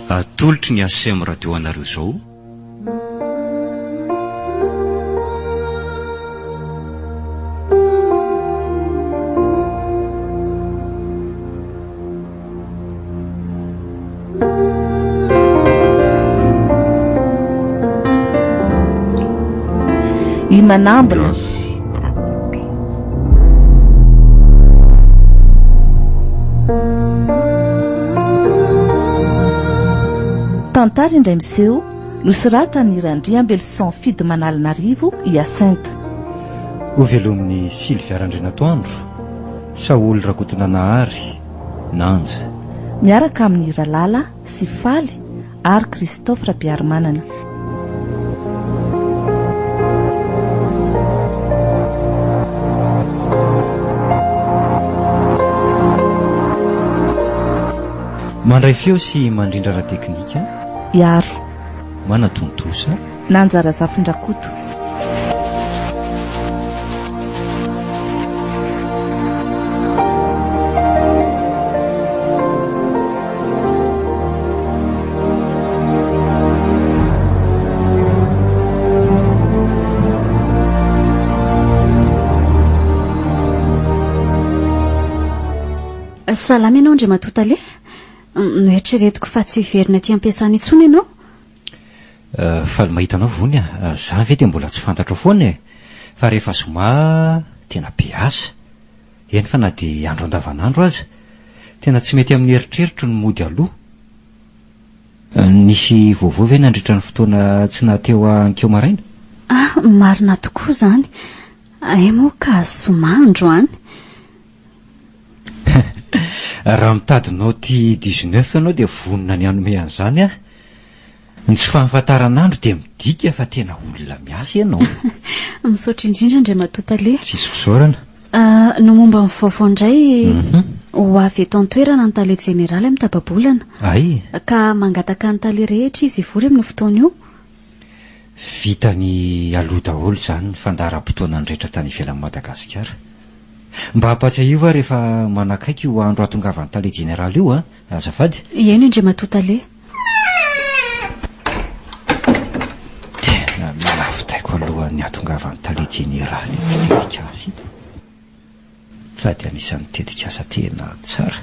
Atolotry ny ACM Radio anareo izao. I Manambina. Tantara indray miseho, nosoratan'i Randriambeloson Fidy Manalinarivo Hyacinthe. Hovelomin'i Sylvia Randrianatoandro, Saholy Rakotonanahary, Nanja. Miaraka amin'i Ralala sy Faly ary Christophe Rabearimanana. Mandray feo sy mandrindra ara-teknika. Iaro. Manatontosa. Nanja Razafindrakoto. Salama ianao Andriamatoa Tale. Noeritreretiko fa tsy hiverina aty am-piasana intsony ianao. Faly mahita anao Vony a! Za ve dia mbola tsy fantatrao foana e! Fa rehefa zoma tena be asa. Eny fa na dia andro andavanandro aza. Tena tsy mety amin'ny eritreritro ny mody aloha. Nisy vaovao ve nandritra ny fotoana tsy naha teo ahy ankeo maraina? Ah, marina tokoa izany. Hay moa ka zoma androany. Raha mitady naoty dix-neuf ianao dia vonona ny hanome an'izany aho. Ny tsy fahafantaran'andro dia midika fa tena olona miasa ianao. Misaotra indrindra Andriamatoa Tale. Tsisy fisaorana. Ny momba ny vaovao indray, ho avy eto an-toerana ny Tale Jeneraly amin'ny tapa-bolana. Hay. Ka mangataka ny Tale rehetra izy hivory amin'io fotoana io. Vitany aloha daholo izany ny fandaharam-potoanany rehetra tany ivelan'i Madagasikara. Mba ampatsiahivo aho rehefa manakaiky io andro hahatongavan'ny Tale Jeneraly io an! Azafady. Eny Andriamatoa Tale. Tena mila vitaiko alohan'ny hahatongavan'ny Tale Jeneraly ity tetikasa ity. Sady anisan'ny tetikasa tena tsara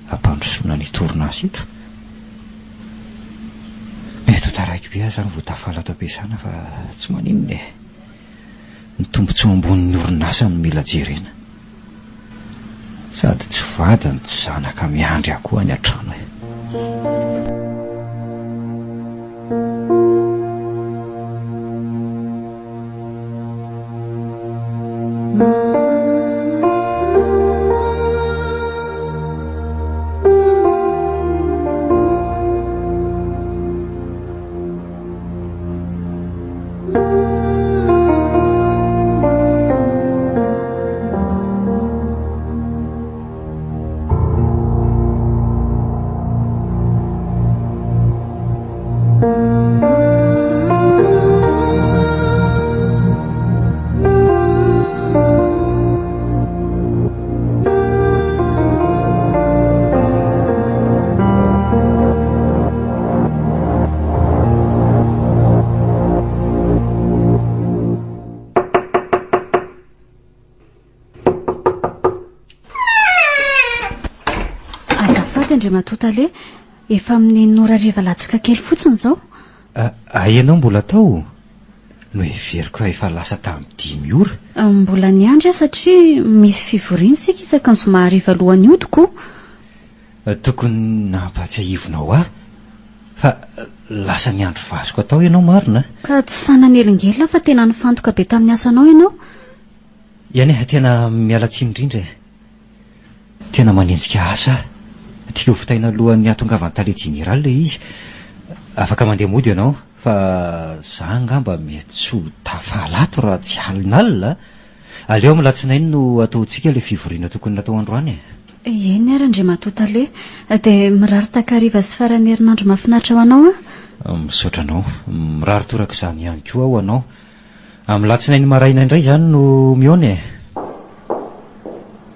hampandrosoana ny torinasa ito. Mety ho taraiky be aho izany vao tafala ato am-piasana fa tsy maninona e. Ny tombontsoa ambonin'ny orinasa no mila jerena. Sady tsy vadiny tsy zanaka miandry ahy koa any an-trano e. Azafady Andriamatoa Tale, efa amin'ny enina ora hariva latsaka kely fotsiny izao. Ah, ianao mbola tao? Noheveriko fa efa lasa tamin'ny dimy ora. Mbola niandry aho satria misy fivoriana isika isaky ny zoma hariva alohan'ny hody koa. Tokony nampahatsiahivinao ahy fa lasa niandry vasoka tao ianao marina a! Ka tsy sahy nanelingelina fa tena nifantoka be tamin'ny asanao ianao. Eny e, tena miala tsiny indrindra e. Tena manenjika asa aho. Tiako hovitaina alohan'ny hahatongavan'ny tale jeneraly ilay izy. Afaka mandeha mody ianao fa za angamba mety tsy ho tafala ato raha tsy alinalina a! Aleo amin'ny alatsinainy no ataontsika ilay fivoriana tokony natao androany e. Eny ary Andriamatoa Tale, dia mirary takariva sy faran'ny herinandro mahafinaritra ho anao an. Misaotra anao. Mirary torak'izany ihany koa aho ho anao. Amin'ny alatsinainy maraina indray izany no mihaona e.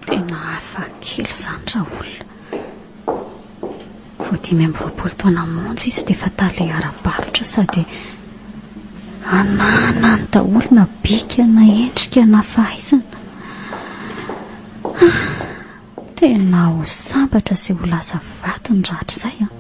Tena hafa kely izany raolona. Vao 25 taona monja izy dia efa tale ara-barotra sady ananany daholo na bika na endrika na fahaizana. Ah, tena ho sambatra sy ho lasa vadiny rahatrizay an.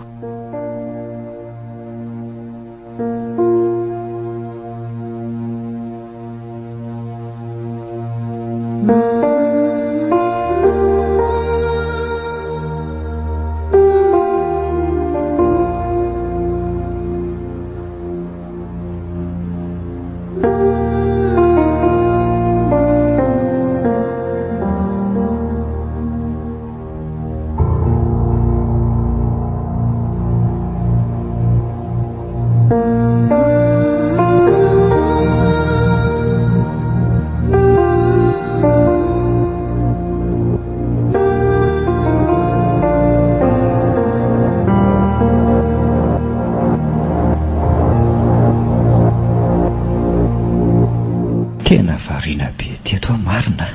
Tena variana be teto aho marina a!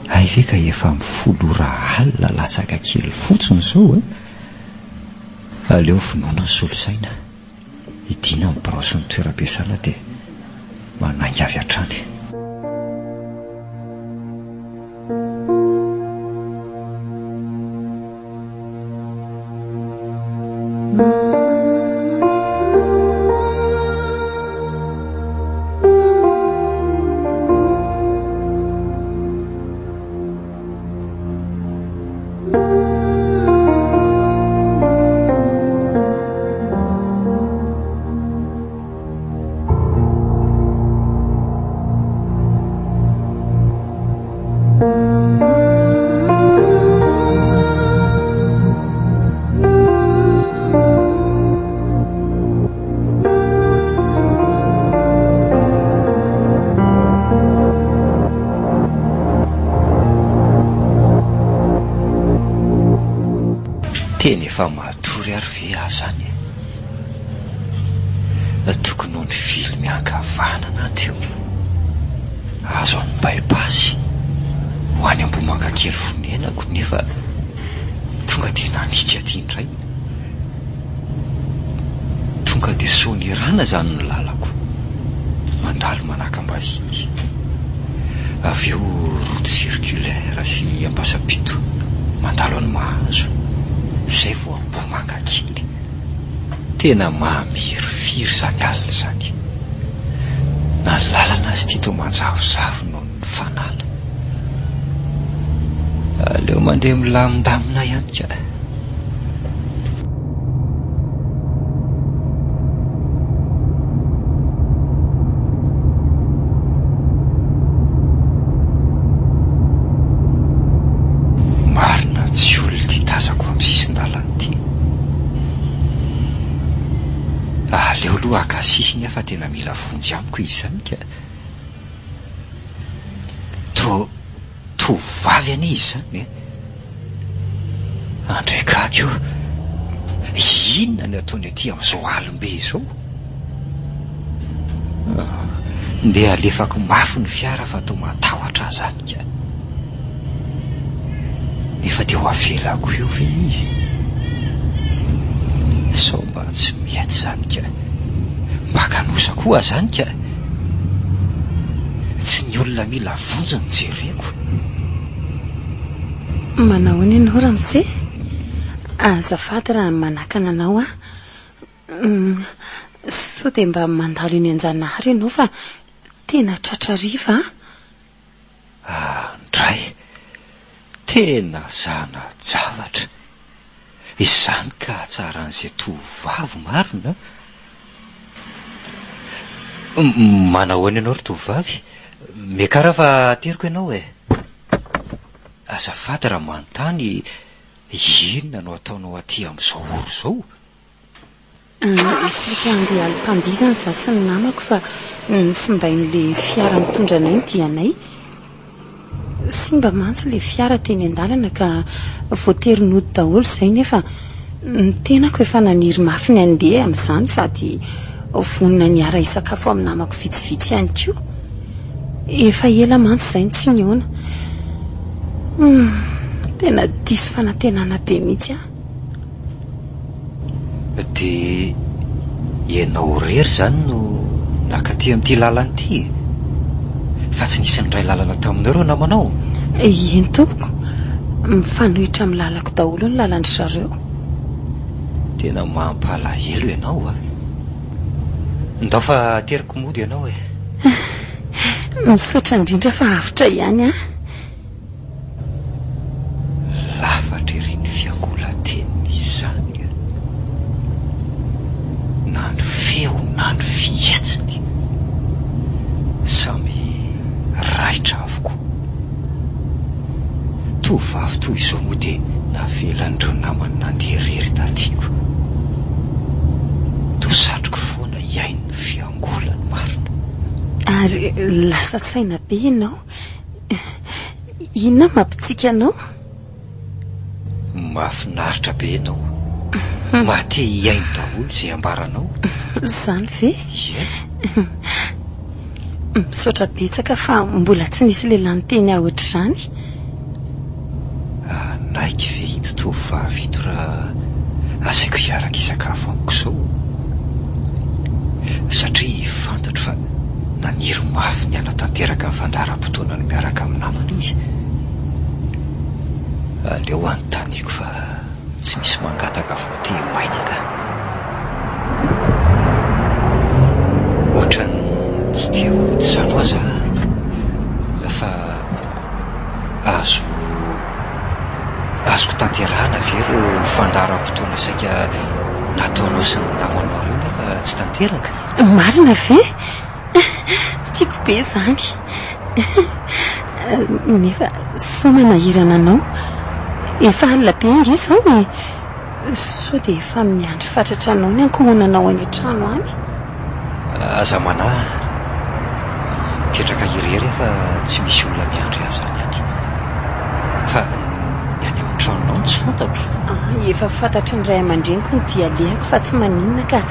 Hay ve ka efa amin'ny folo ora alina latsaka kely fotsiny izao e! Aleo vonoina ny solosaina, hidiana ny birao sy ny toeram-piasana dia manainga avy hatrany. Tena efa matory ary ve aho zany e? Tokony ho nivily miankavanana aho teo. Azo amin'ny bypass ho any Ambohimangakely fonenako nefa tonga dia nanitsy aty indray. Tonga dia Soanierana izany ny lalako. Mandalo Manakambahiny. Avy eo route circulaire sy Ampasampito. Mandalo an'i Mahazo. Izay vao Ambohimangakely. Tena mahamirifiry izany alina izany. Na ny lalana aza ity toa manjavozavo noho ny fanala. Aleo mandeha milamindamina ihany ka. Marina tsy olona ity tazako amin'ny sisin-dalana ity. Aleo aloha haka sisiny aho fa tena mila vonjy amiko izy izany ka. Toa tovovavy anie izy izany e. Andre gaga io. Inona no ataony aty amin'izao alim-be izao? Ah, ndeha alefako mafy ny fiara fa toa matahotra aho izany ka. Nefa dia ho avelako eo ve izy? Sao mba tsy mety izany ka. Mba kanosa koa izany ka. Tsy ny olona mila vonjy no jereko. Manahoana ianao ramose? Azafady raha manakana anao aho. Sao dia mba mandalo eny Anjanahary ianao fa tena tratra hariva an! Andray! Tena zana-javatra! Izany ka hatsaran'izay tovovavy marina an! Manahoana ianao ry tovovavy? Miakara fa ateriko ianao e! Azafady raha manontany, inona no ataonao aty amin'izao ora izao? Saika handeha alim-pandihizana izaho sy ny namako fa nosimbain'ilay fiara mitondra anay ny dianay. Simba mantsy ilay fiara teny an-dalana ka voatery nody daholo izahay nefa ny tenako efa naniry mafy ny handeha amin'izany sady vonona ny hiara-hisakafo amin'ny namako vitsivitsy ihany koa. Efa ela mantsy izahay no tsy nihaona. Tena diso fanantenana be mihitsy aho. Dia ianao irery izany no nakaty amin'ity lalana ity e? Fa tsy nisy niray lalana taminao ireo namanao? Eny tompoko, mifanohitra amin'ny lalako daholo ny lalan-dry zareo. Tena mampalahelo ianao a! Ndao fa ateriko mody ianao e! Misaotra indrindra fa avotra ihany aho. Lafatra ery ny fiangolan-teniny izany a! Na ny feo na ny fihetsiny, samy raitra avokoa. Tovovavy toy izao moa dia navelan'ireo namany nandeha irery taty ko. Toa satriko foana hihaino ny fiangolany marina. Ary lasa saina be ianao. Inona mampitsiky anao? Mahafinaritra be ianao. Maha te hihaino daholo izay ambaranao. Izany ve? Ie. Misaotra betsaka fa mbola tsy nisy lehilahy niteny ahy ohatr'izany. Hanaiky ve ito tovovavy ito raha asaiko hiaraka hisakafo amiko izao? Satria fantatro fa naniry mafy ny hanatanteraka ny fandaharam-potoanany miaraka amin'ny namany izy. Aleo anontaniako fa tsy misy mangataka voatehim-maina ka. Ohatran'ny tsy te hody izany hoa za fa azo azoko tanterahana ve ireo fandaharam-potoana saika nataonao sy ny namanao ireo nefa tsy tanteraka? Marina ve? Tiako be izany. Nefa sao manahirana anao. Efa alina be ange izao e. Sao dia efa miandry fatratra anao ny ankohonanao any an-trano any? Aza manahy. Mipetraka irery aho fa tsy misy olona miandry ahy izany any. Fa ny any amin'ny tranonao no tsy fantatro. Ah, efa fantatry ny ray aman-dreniko ny dia alehako fa tsy maninona ka.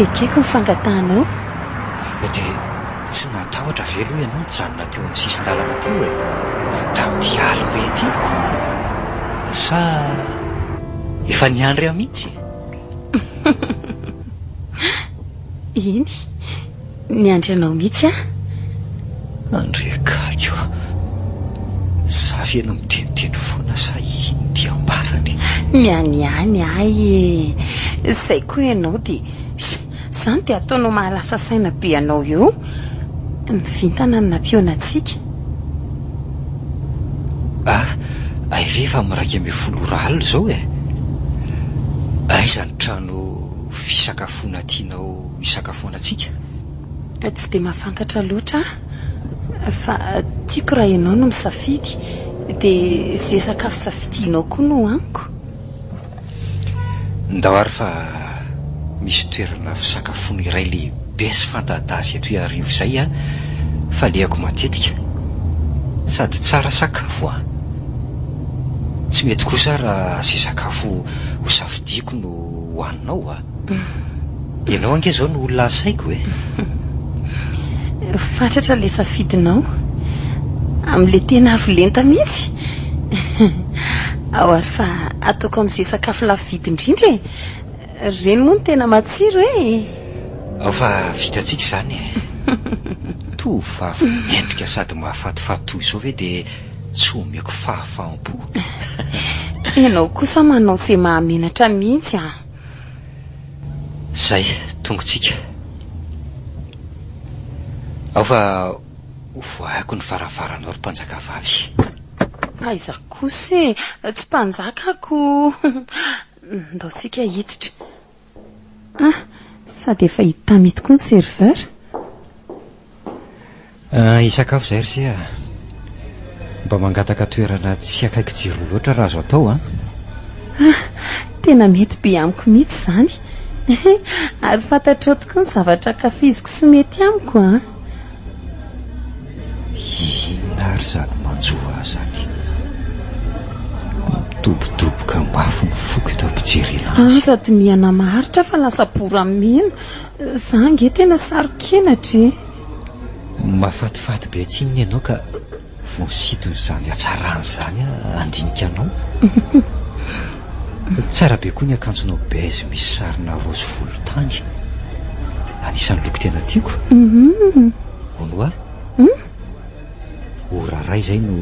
Ekeko ny fangatahanao. Dia tsy natahotra ve aloha ianao nijanona teo amin'ny sisin-dalana teo e? Tamin'ity alim-be ity? Sa efa niandry ahy mihitsy? Eny, niandry anao mihitsy aho. Andriakaiky ô! Za ve no miteniteny foana sa iny ity ambarany e? Mianiany ahy e! Izay koa ianao dia. Izany dia ataonao mahalasa saina be anao eo. Ny vintana no nampihaona antsika. Ah, hay ve efa amin'ny 11 ora alina izao e? Aiza ny trano fisakafoana tianao hisakafoanantsika? Tsy dia mahafantatra loatra aho, fa tiako raha ianao no misafidy, dia izay sakafo safidianao koa no hohaniko. Ndao ary fa misy toerana fisakafoana iray lehibe sy fanta-daza eto Iarivo izay an, falehako matetika. Sady tsara sakafo an! Tsy mety kosa raha izay sakafo hosafidiako no hohaninao an! Ianao ange izao no olona asaiko e! Fatratra ilay safidinao. Amin'ilay tena avo lenta mihitsy. Ao ary fa ataoko amin'izay sakafo lafo vidy indrindra e! Ireny moa no tena matsiro e! Ao fa vitantsika izany e! Tovovavy mendrika sady mahafatifaty toy izao ve dia tsy omeko fahafaham-po? Ianao kosa manao izay mahamenatra mihitsy an! Zay, tongotsika. Ao fa ho voahako ny varavaranao ry mpanjakavavy. Aiza kosa e! Tsy mpanjaka ako! Ndao isika hiditra. Ah, sady efa hita mity koa ny serveur. Hisakafo izay ry se a! Mba mangataka toerana tsy akaiky jiro loatra raha azo atao an! Ah! Tena mety be amiko mihitsy izany! Ary fantatrao tokoa ny zavatra ankafiziko sy mety amiko an! Inona ary izany manjo ahy izany? Midobodoboka mafy ny foko eto am-pijerena azy. Aza dinihana maharitra fa lasa boramena. Za ange tena saro-kenatra e! Mahafatifaty be tsinona ianao ka voasintona izany hatsarana izany aho handinika anao. Tsara be koa ny akanjonao beige misy sarina raozy volontany. Anisan'ny loko tena tiako. Hono hoa? Ora iray izay no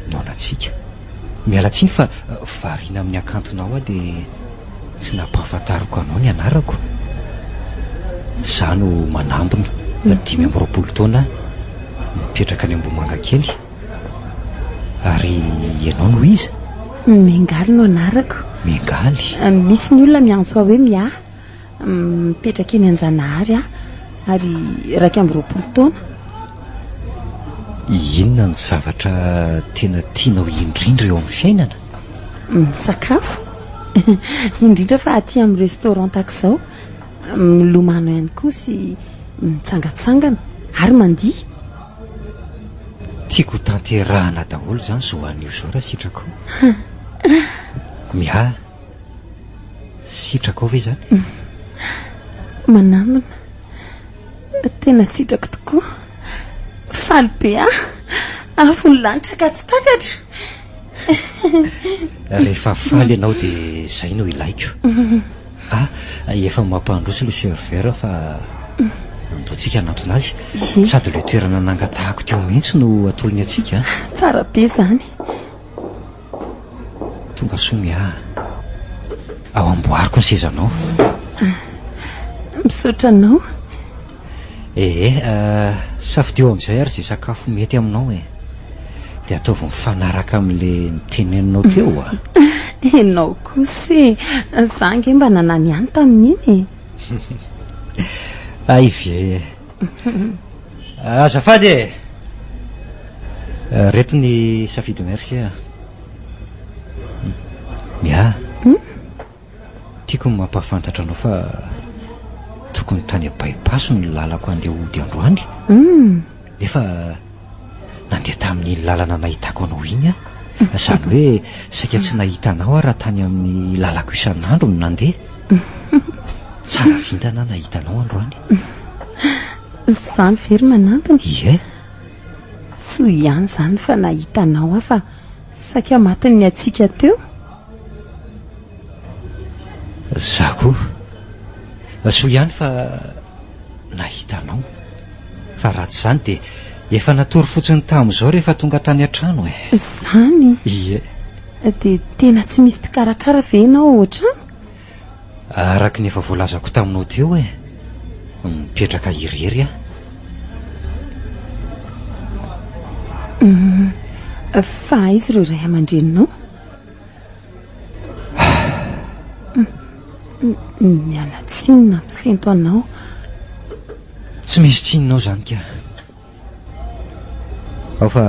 nihaonantsika. Miala tsiny fa variana amin'ny hakantonao aho dia tsy nampahafantariko anao ny anarako. Izaho no manambina, 25 taona, mipetraka any Ambohimangakely. Ary ianao no iza? Miangaly no anarako. Miangaly? Misy ny olona miantso ahy hoe Mia. Mipetraka eny Anjanahary aho ary 21 taona. Inona no zavatra tena tianao indrindra eo amin'ny fiainana? Ny sakafo. Indrindra fa aty amin'ny restaurant tahaka izao. Milomano ihany koa sy mitsangantsangana ary mandihy. Tiako ho tanterahana daholo izany izao anio izao raha sitrakao. Miahy. Sitrakao ve izany? Manambina. Tena sitrako tokoa. Faly be aho. Afo ny lanitra ka tsy takatro. Rehefa faly ianao dia izay no ilaiko. Ah, efa mampandroso ilay serveur fa andao tsika hanantona azy. Sady ilay toerana nangatahako teo mihitsy no atolony antsika. Tsara be izany. Tonga soa Mia. Ao amboariko ny sezanao. Misaotra anao. Ee, safidio amin'izay ary izay sakafo mety aminao e. Dia ataovy mifanaraka amin'ilay niteneninao teo a. Ianao kosa e. Za ange mba nanany ihany tamin'iny e. Hay ve. Azafady e. Reto ny safidy merci a. Mia. Tiako ny mampahafantatra anao fa tokony tany By-pass ny lalako handeha hody androany. Nefa nandeha tamin'iny lalana nahitako anao iny aho. Izany hoe saika tsy nahita anao aho raha tany amin'ny lalako isan'andro no nandeha. Tsara vintana aho nahita anao androany. Izany ve ry Manampiny? Ie. Soa ihany izany fa nahita anao aho fa saika matin'ny hatsiaka teo. Za koa. Soa ihany fa nahita anao. Fa raha tsy izany dia efa natory fotsiny tamin'izao rehefa tonga tany an-trano e. Izany? Ie. Dia tena tsy misy mpikarakara ve ianao ao an-trano? Araka ny efa voalazako taminao teo e. Mipetraka irery aho. Fa aiza ireo ray aman-dreninao? Miala tsiny nampisento anao. Tsy misy tsininao izany ka. Ao fa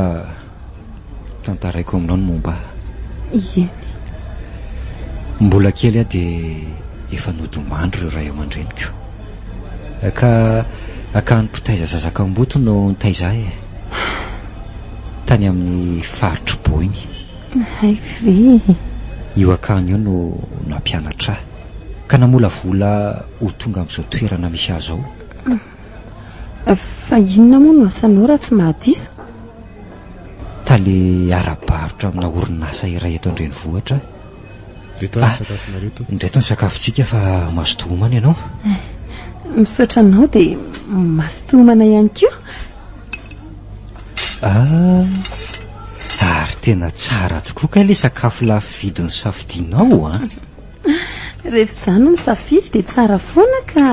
tantaraiko aminao ny momba ahy. Ieny. Mbola kely aho dia efa nodimandry ireo ray aman-dreniko. Ka akany mpitaiza zaza kamboty no nitaiza ahy e. Tany amin'ny faritr'i Boeny. Hay ve e! Io akany io no nampianatra ahy, ka namolavola ho tonga amin'izao toerana misy ahy izao. Fa inona moa no asanao raha tsy mahadiso? Tale ara-barotra amina orinasa iray eto an-drenivohitra aho. Ireto ary ny sakafonareo tompoko. Ireto ny sakafontsika fa mazotoa homana ianao. Misaotra anao dia mazotoa homana ihany koa. Ah, ary tena tsara tokoa kay ilay sakafo lafo vidy nosafidianao an! Rehefa izaho no misafidy dia tsara foana ka!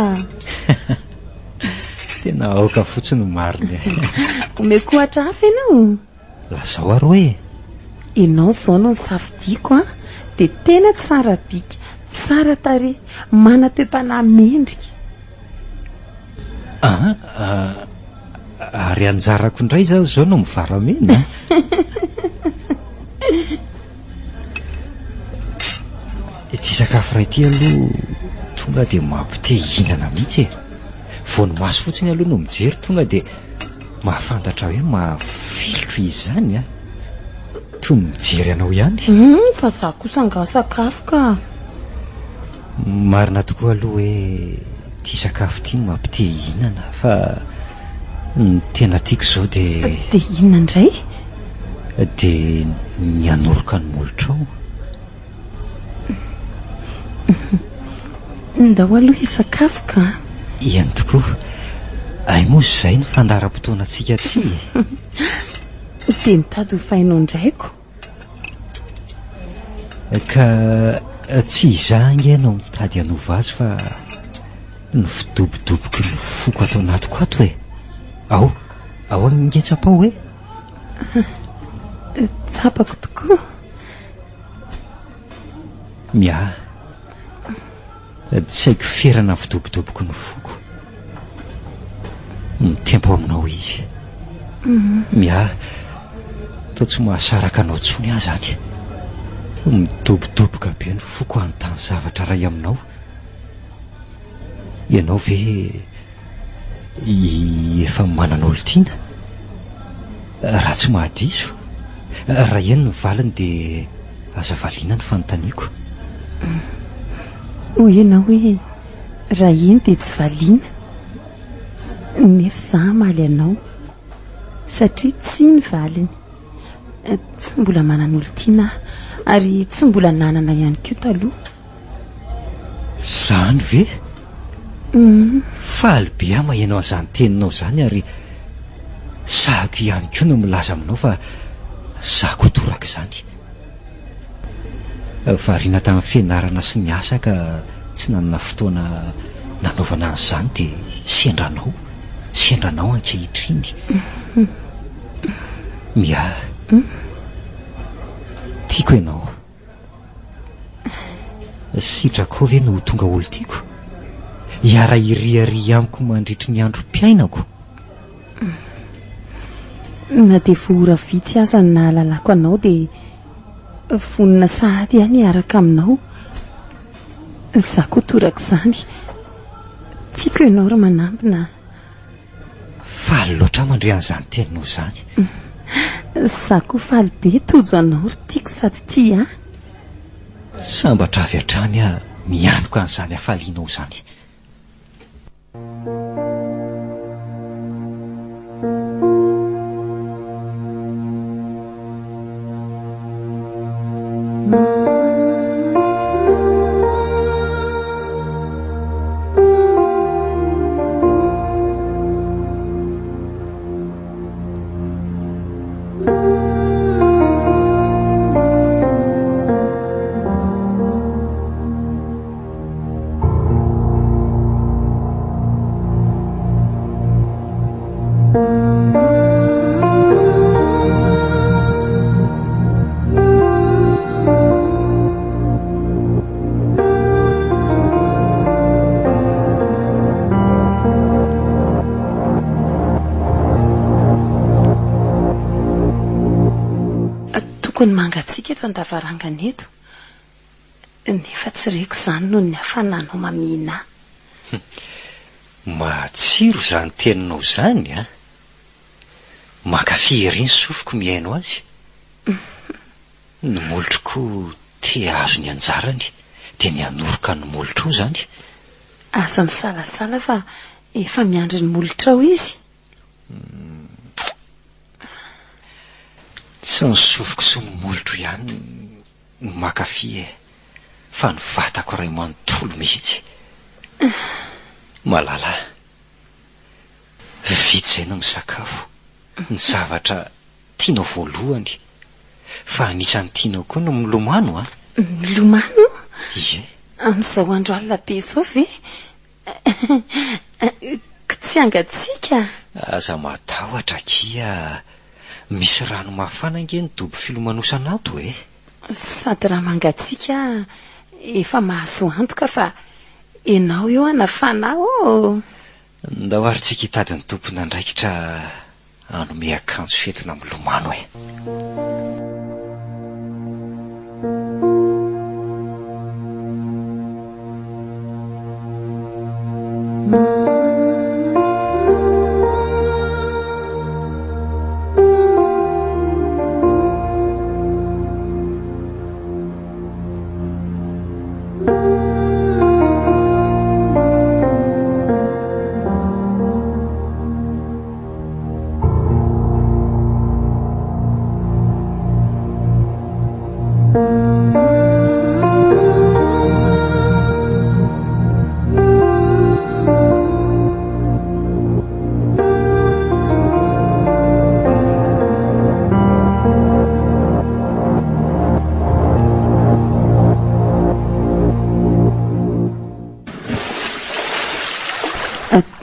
Tena aoka fotsiny ny marina e! Omeko ohatra hafa ianao? Lazao ary hoe! Ianao izao no nosafidiako an, dia tena tsara bika, tsara tarehy, manan-toe-panahy mendrika. Ah, ary anjarako indray izany izao no mivaramena an! Ity sakafo iray ity aloha tonga dia mampite hihinana mihitsy e! Vao ny maso fotsiny aloha no mijery tonga dia mahafantatra hoe mafilotra izy izany an! Toy ny mijery anao ihany. Hum, fa za kosa angaha sakafo ka. Marina tokoa aloha hoe ity sakafo ity no mampite hihinana fa ny tena tiako izao dia. Dia inona indray? Dia ny hanoroka ny molotrao. Ndao aloha hisakafo ka. Eny tokoa. Hay moa izay ny fandaharam-potoanantsika aty e. Dia mitady ho fainao indray ko. Ka tsy izaho ange no mitady hanova azy fa ny fidobodoboky ny foko ato anatiko ato e. Ao, ao ange tsapao e. Tsapako tokoa. Miahy. Tsy haiko ferana ny fidobodoboky ny foko. Mitempo aminao izy. Miahy, toa tsy mahasaraka anao intsony aho izany. Midobodoboka be ny foko hanontany zavatra iray aminao. Ianao ve efa manana olon-tiana? Raha tsy mahadiso, raha eny ny valiny dia aza valiana ny fanontaniako. Hoy ianao hoe raha eny dia tsy valiana, nefa izaho hamaly anao satria tsia ny valiny. Tsy mbola manana olon-tiana aho ary tsy mbola nanana ihany koa taloha. Izany ve? Faly be aho maheno an'izany teninao izany ary sahiko ihany koa no milaza aminao fa izaho koa torak'izany. Variana tamin'ny fianarana sy ny asa ka tsy nanana fotoana nanaovana an'izany dia sendra anao, sendra anao ankehitriny. Mia, tiako ianao. Sitrakao ve no ho tonga olon-tiako? Hiara-hiriaria amiko mandritry ny androm-piainako? Na dia vao ora vitsy aza ny nahalalako anao dia vonona sahady aho ny hiaraka aminao. Izaho koa torak'izany. Tiako ianao ry Manambina a. Faly loatra aho mandre an'izany teninao izany. Izaho koa faly be tojo anao ry tiako sady tia ahy. Sambatra avy hatrany aho mianoka an'izany hafalianao izany. Tokony mangatsiaka eto an-davarangana eto, nefa tsy reko izany noho ny hafananao mamihina ahy. Matsiro izany teninao izany an! Mankafy ery ny sofiko mihaino azy. Ny molotro koa te hahazo ny anjarany dia ny hanoroka ny molotrao izany. Aza misalasala fa efa miandry ny molotrao izy. Tsy ny sofiko sy ny molotro ihany no mankafy e, fa ny vatako iray manontolo mihitsy. Malala a! Vita izay ny misakafo, ny zavatra tianao voalohany. Fa anisan'ny tianao koa ny milomano an! Milomano? Ie. Amin'izao andro alina be izao ve? Ko tsy hangatsiaka? Aza matahotra akia. Misy rano mafana ange ny dobo filomanosana ato e! Sady raha mangatsiaka efa mahazo antoka fa ianao eo hanafana ahy ô! Ndao ary tsika hitady ny tompon'andraikitra hanome akanjo fentina milomano e!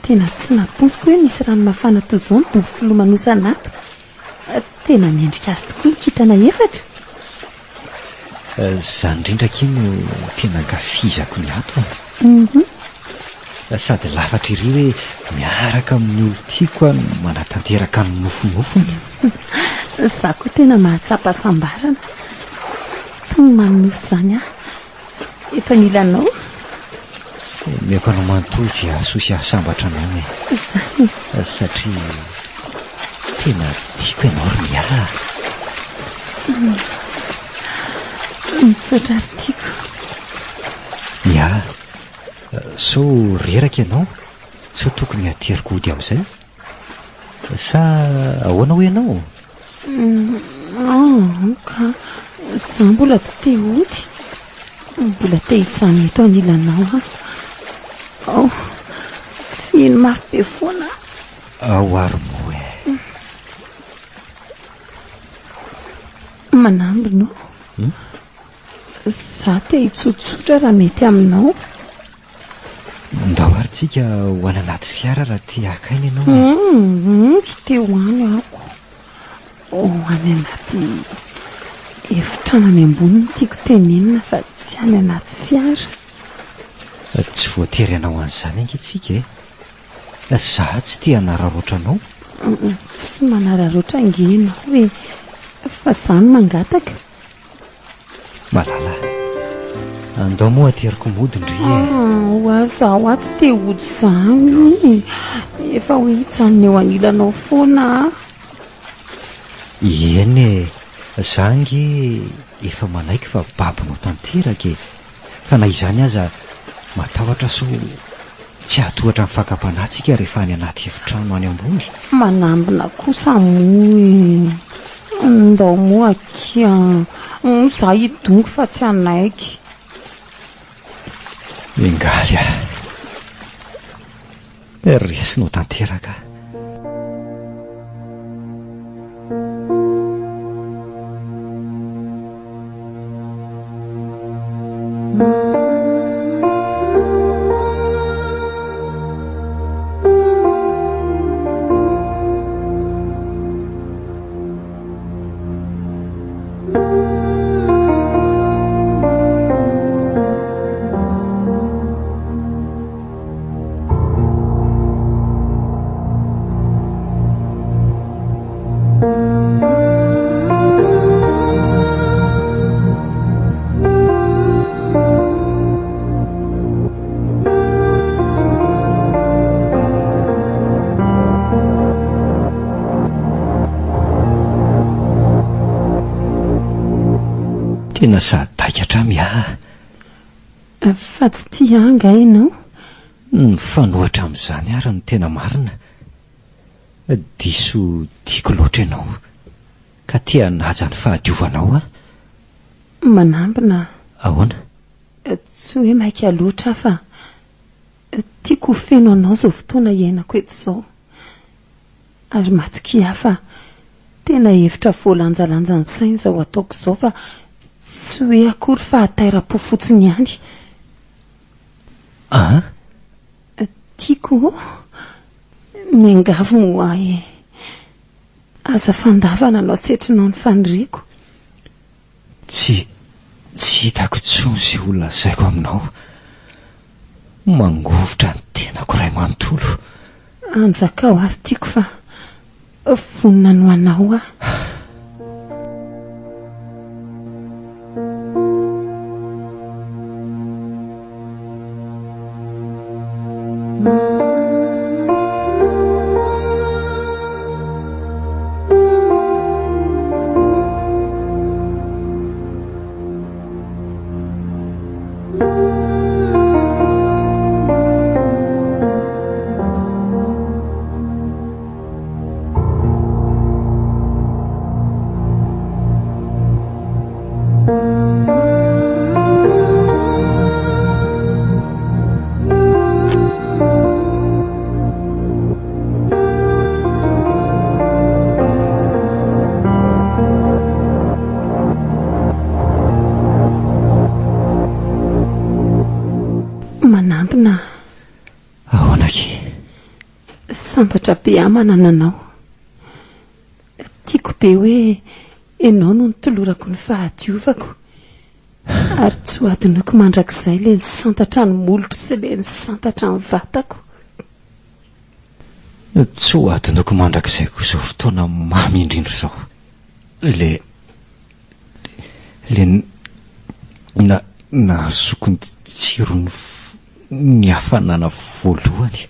Tena tsy nampoiziko hoe misy rano mafana toy izao ny dobo filomanosana ato. Tena mendrika azy tokoa ny kintana efatra. Izany indrindra akia no tena ankafizako ny ato e. Sady lafatra ery hoe miaraka amin'ny olon-tiako aho no manatanteraka ny nofinofiny. Izaho koa tena mahatsapa hasambarana. Toy ny manonofy izany aho eto anilanao. Omeko anao manontolo izay hahasoa sy hahasambatra anao e. Izany e. Satria tena tiako ianao ry Mia a. Misaotra ry tiako. Mia, sao reraka ianao? Sao tokony hateriko hody amin'izay? Sa ahoana hoy ianao? Aa ka, za mbola tsy te hody. Mbola te hijanona eto anilanao aho. Ao, fihino mafy be foana aho. Ao ary moa e. Manambina ô. Za te hitsotsotra raha mety aminao. Ndao ary tsika ho any anaty fiara raha te haka aina ianao e. Hum, tsy te ho any aho. Ho any anaty efitrano any ambony no tiako tenenina fa tsy any anaty fiara. Tsy voatery hanao an'izany ange tsika e. Za tsy te hanararaotra anao. Tsy manararaotra ange ianao e. Fa za no mangataka. Malala, andao moa ateriko mody ndry e. Oa zaho aho tsy te hody izany. Efa hoe hijanona eo anilanao foana aho. Eny e, za ange efa manaiky fa babonao tanteraka e. Fa na izany aza matahotra sao tsy hahatohatra ny fakam-panahy tsika rehefa any anaty efitrano any ambony. Manambina kosa moa e. Ndao moa akia. Za hidongy fa tsy hanaiky. Miangaly aho. Resinao tanteraka aho. Tena sadaikatra aho miaha. Fa tsy tia ahy angaha ianao? Mifanohitra amin'izany ary ny tena marina. Diso tiako loatra ianao, ka te hanaja ny fahadiovanao aho. Manambina. Ahoana? Tsy hoe maika loatra aho fa tiako ho feno anao izao fotoana iainako eto izao. Ary matokia ahy fa tena hevitra voalanjalanja ny saina izao ataoko izao fa tsy hoe akory fahatairam-po fotsiny ihany. An? Tiako ô! Miangavy moa ahy e! Aza fandavana no asetrinao ny faniriako. Tsy, tsy hitako intsony izay ho lazaiko aminao. Mangovitra ny tenako iray manontolo. Anjakao ary tiako fa vonona ny ho anao aho. Manampina. Ahoana akia? Sambatra be aho manana anao. Tiako be hoe ianao no nitolorako ny fahadiovako. Ary tsy ho adinoiko mandrakizay ilay nisantatra ny molotro sy ilay nisantatra ny vatako. Tsy ho adinoiko mandrakizay koa izao fotoana mamy indrindra izao. Ilay ilay na nahazoako ny tsiron'ny ny hafanana voalohany.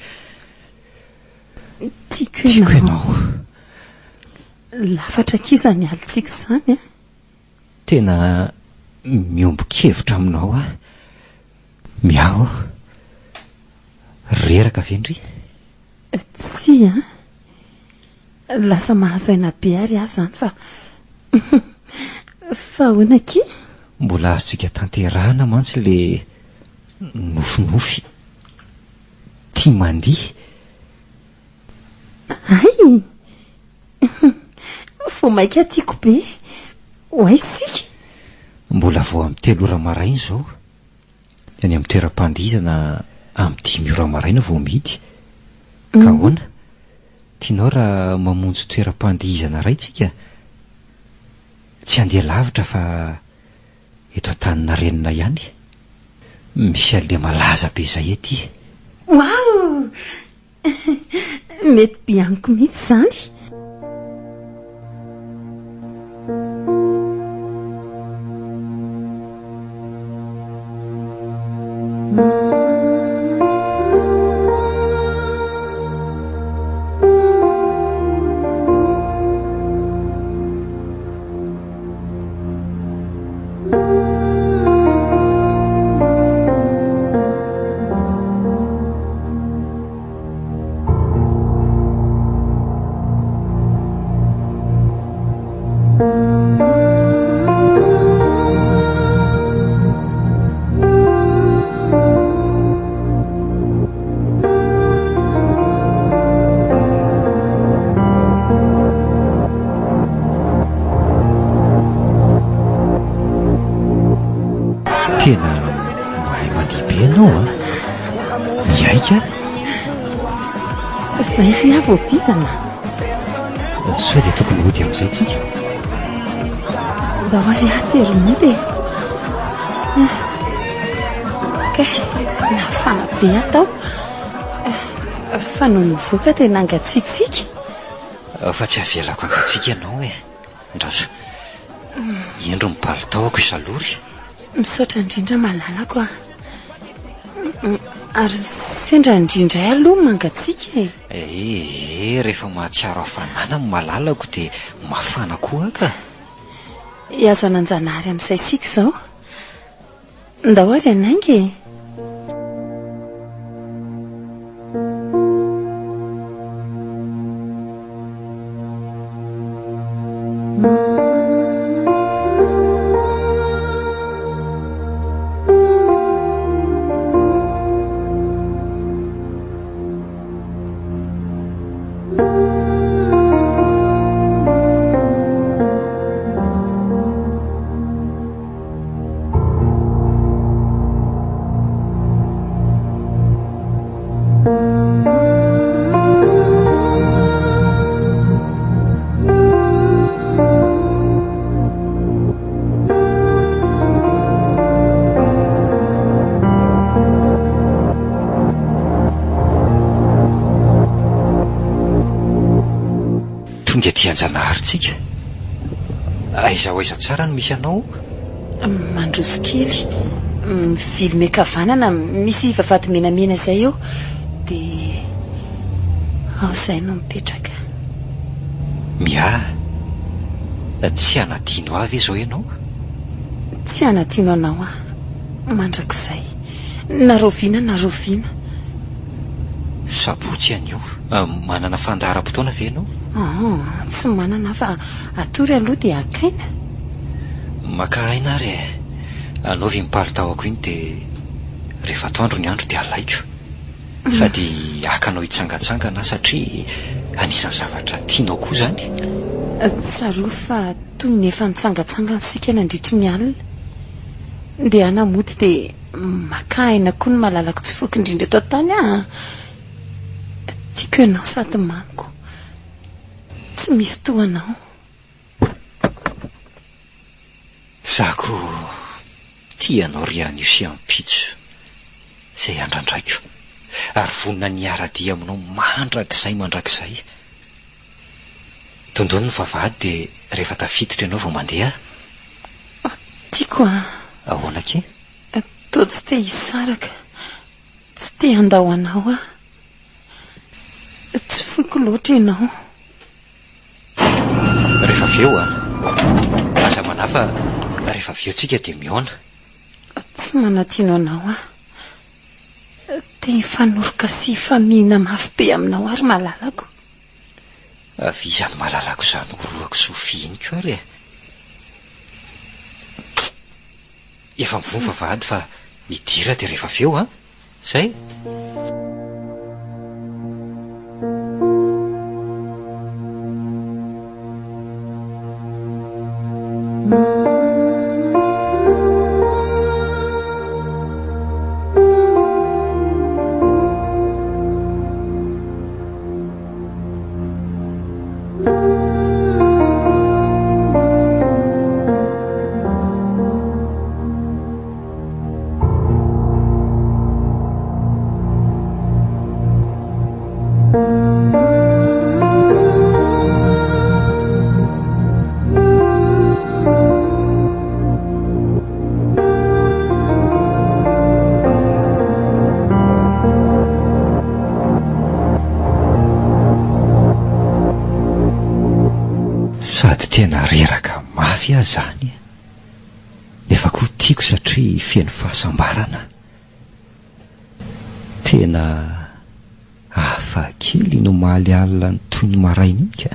Tiako ianao. Lafatra akia izany alintsika izany an! Tena miombon-kevitra aminao aho. Miaho aho. Reraka ve ndry? Tsia an! Lasa mahazo aina be ary aho izany fa fa ahoana akia? Mbola azontsika tanterahana mantsy le nofinofy tia mandihy. Hay! Vao mainka tiako be. Ho aiza isika? Mbola vao amin'ny telo ora maraina izao. Any amin'ny toeram-pandihizana amin'ny dimy ora maraina vao mihidy. Ka ahoana? Tianao raha mamonjy toeram-pandihizana iray tsika? Tsy handeha lavitra fa eto Antaninarenina ihany. Misy aleha malaza be izay ety. Waouh! Mety be amiko mihitsy izany. Tena mahay mandihy be ianao an! Miaiky aho. Izay ary aho vao vizana. Sao dia tokony hody amin'izay tsika? Ndao ary aho tery mody e. Kay, nafana be aho tao. Fa nony nivoaka dia nangatsiatsiaka. Fa tsy avelako hangatsiaka ianao e. Ndraso. Indro ny palitaoko isalory. Misaotra indrindra malalako a. Ary sendra indrindra ahy aloha mangatsiaka e. Ee, rehefa mahatsiaro hafanana ny malalako dia mafana koa aho ka. Hihazo an'Anjanahary amin'izay isika izao. Ndao ary hanainga e! Tonga aty Anjanahary tsika. Aiza ho aiza tsara no misy anao? Mandroso kely, mivily miankavanana, misy vavahady menamena izay eo, dia ao izahay no mipetraka. Mia, tsy hanadino ahy ve izao ianao? Tsy hanadino anao aho, mandrakizay, na rahoviana na rahoviana. Sabotsy anio, manana fandaharam-potoana ve ianao? Aa, tsy manana aho fa atory aloha dia haka aina. Maka aina ary e! Anaovy iny palitaoko iny dia rehefa atoandro ny andro dia alaiko. Sady haka anao hitsangantsangana aho satria anisan'ny zavatra tianao koa izany. Tsarovy fa toy ny efa nitsangantsangana isika nandritry ny alina. Ndehana mody dia Maka aina koa ny malalako tsy foiko indrindra eto an-tany aho. Tiako Tiako ianao sady mamiko. Tsy misy toa anao. Za koa tia anao ry anio sy ampitso izay andrandraiko ary vonona ny hiara-dia aminao mandrakizay mandrakizay. Dondony ny vavahady dia rehefa tafiditra ianao vao mandeha. Tiako an. Ahoana akia? Toa tsy te hisaraka, tsy te handao anao aho. Tsy foiko loatra ianao. Rehefa avy eo an! Aza manahy fa rehefa avy eo tsika dia mihaona. Tsy manadino anao aho. Te hifanoroka sy hifamihina mafy be aminao aho ry malalako. Avy izany malalako izany orohako sy ho fihiniko ary e! Efa mivoha ny vavahady fa midira dia rehefa avy eo an! Zay? Sady tena reraka mafy aho zany e! Nefa koa tiako satria feno fahasambarana. Tena hafa kely iny omaly alina nitohy ny maraina iny ka.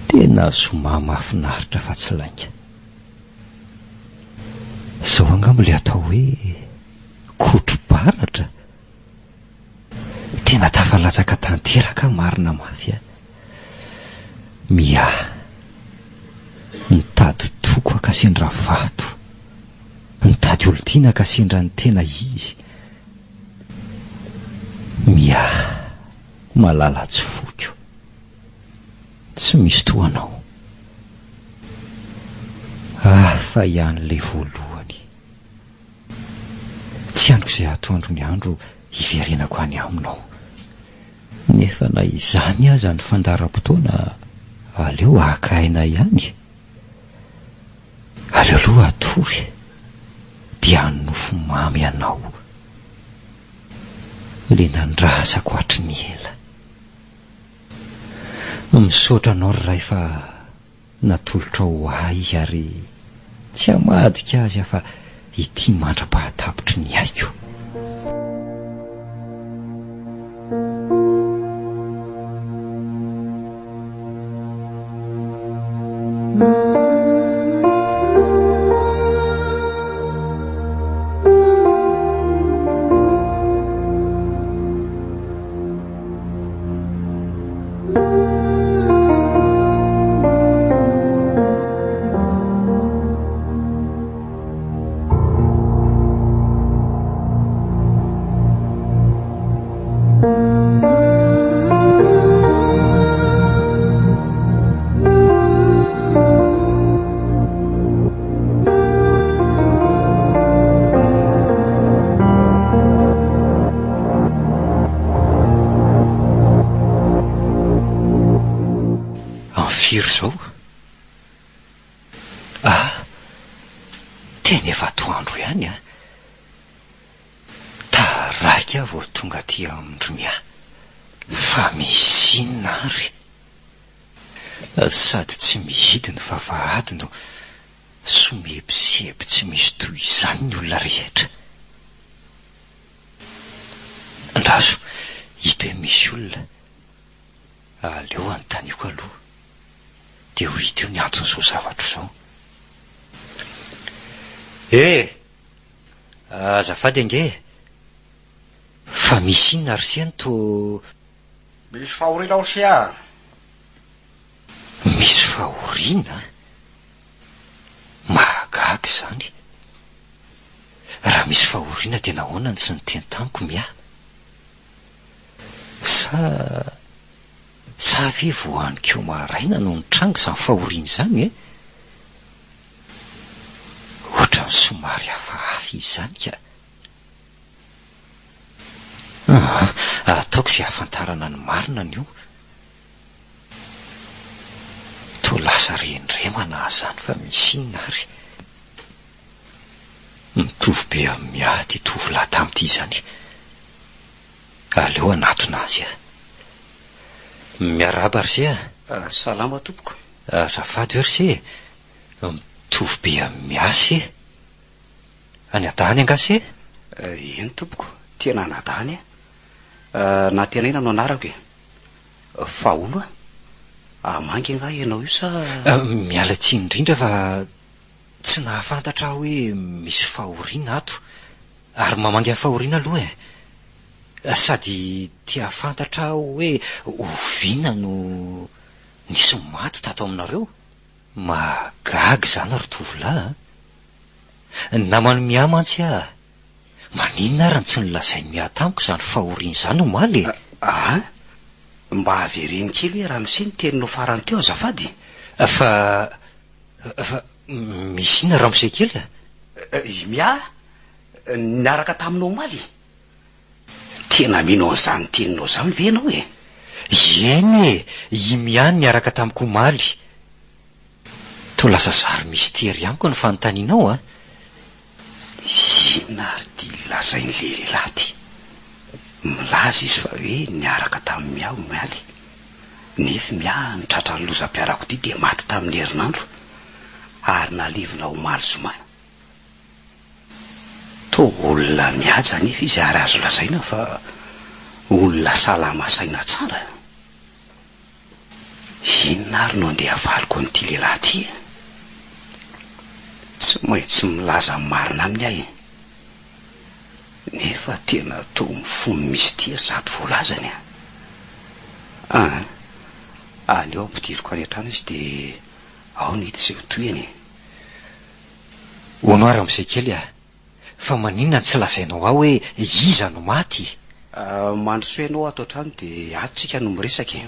Tena zoma mahafinaritra fa tsy lainga. Izao angamba ilay atao hoe kotro-baratra. Tena tafalatsaka tanteraka aho marina mafy a! Mia. Nitady toko aho ka sendra vato. Nitady olon-tiana ka sendra ny tena izy. Mia. Malala tsy foiko. Tsy misy toa anao. Hafa ihany ilay voalohany. Tsy andriko izay atoandro ny andro hiverenako any aminao. Nefa na izany aza ny fandaharam-potoana aleo haka aina ihany. Aleo aloha hatory dia hanonofy mamy anao. Ilay nandrasako hatry ny ela. Misaotra anao ry Ray fa Natolotrao ho ahy izy ary tsy hamadika azy aho fa ity mandra-pahatapitry ny aiko. Amin'ny firy izao? Ah! Tena efa atoandro ihany an! Taraiky aho vao tonga aty amin-dry Mia. Fa misy inona ary? Sady tsy mihidy ny vavahady no somebiseby tsy misy toy izany ny olona rehetra. Andraso, hita hoe misy olona. Aleo anontaniako aloha, dia ho hita eo ny anton'izao zavatra izao. Eh! Azafady ange e! Fa misy inona ry se no toa. Misy fahoriana ao se a! Misy fahoriana? Mahagaga izany. Raha misy fahoriana dia nahoana no tsy niteny tamiko Mia? Sa sa ve vao anikeo maraina no nitranga izany fahoriana izany e? Ohatran'ny somary hafahafa izy izany ka. Aa, ataoko izay hahafantarana ny marina anio. Toa lasa rendremana aho izany fa misy inona ary? Mitovy be amin'ny ahy ity tovolahy tamin'ity izany. Aleo hanatona azy aho. Miarahaba ry se a! Salama tompoko. Azafady hoe ry se e! Mitovy be amin'ny ahy se. Any Adany angaha se? Eny tompoko, tena any Adany aho. Nantenaina no anarako e. Fa hono a! Hamangy angaha ianao io sa? Miala tsiny indrindra fa tsy nahafantatra aho hoe misy fahoriana ato. Ary mamangy amin'ny fahoriana aloha e! Sady te hahafantatra aho hoe oviana no nisy maty tato aminareo? Mahagaga izany ry tovolahy a! Naman'i Mia mantsy aho. Maninona ary no tsy nolazain'i Mia tamiko izany fahoriana izany omaly e? Aa! Mba avereno kely hoe ramose ny teninao farany teo azafady? Fa, fa misy inona ramose kely a? I Mia niaraka taminao omaly? Tena mino an'izany teninao izany ve ianao e? Eny e! I Mia niaraka tamiko omaly. Toa lasa zary mistery amiko ny fanontanianao a! Inona ary ity lazain'ilay lehilahy ity? Milaza izy fa hoe niaraka tamin'i Mia omaly, nefa Mia no tratran'ny lozam-piarakodia dia maty tamin'ny herinandro, ary nalevina omaly zoma. Toa olona mihaja anefa izy ary azo lazaina fa olona salama saina tsara. Inona ary no andeha havaliko an'ity lehilahy ity e? Tsy maintsy milaza ny marina aminy aho e! Nefa tena toa mifono mistery izato voalazany a! An! Aleo ampidiriko any an-trano izy dia ao no hita izay ho tohiny e! Hono aho ramose kely a! Fa maninona no tsy lazainao ahy hoe iza no maty? Mandrosoa ianao ato an-trano dia ato tsika no miresaka e!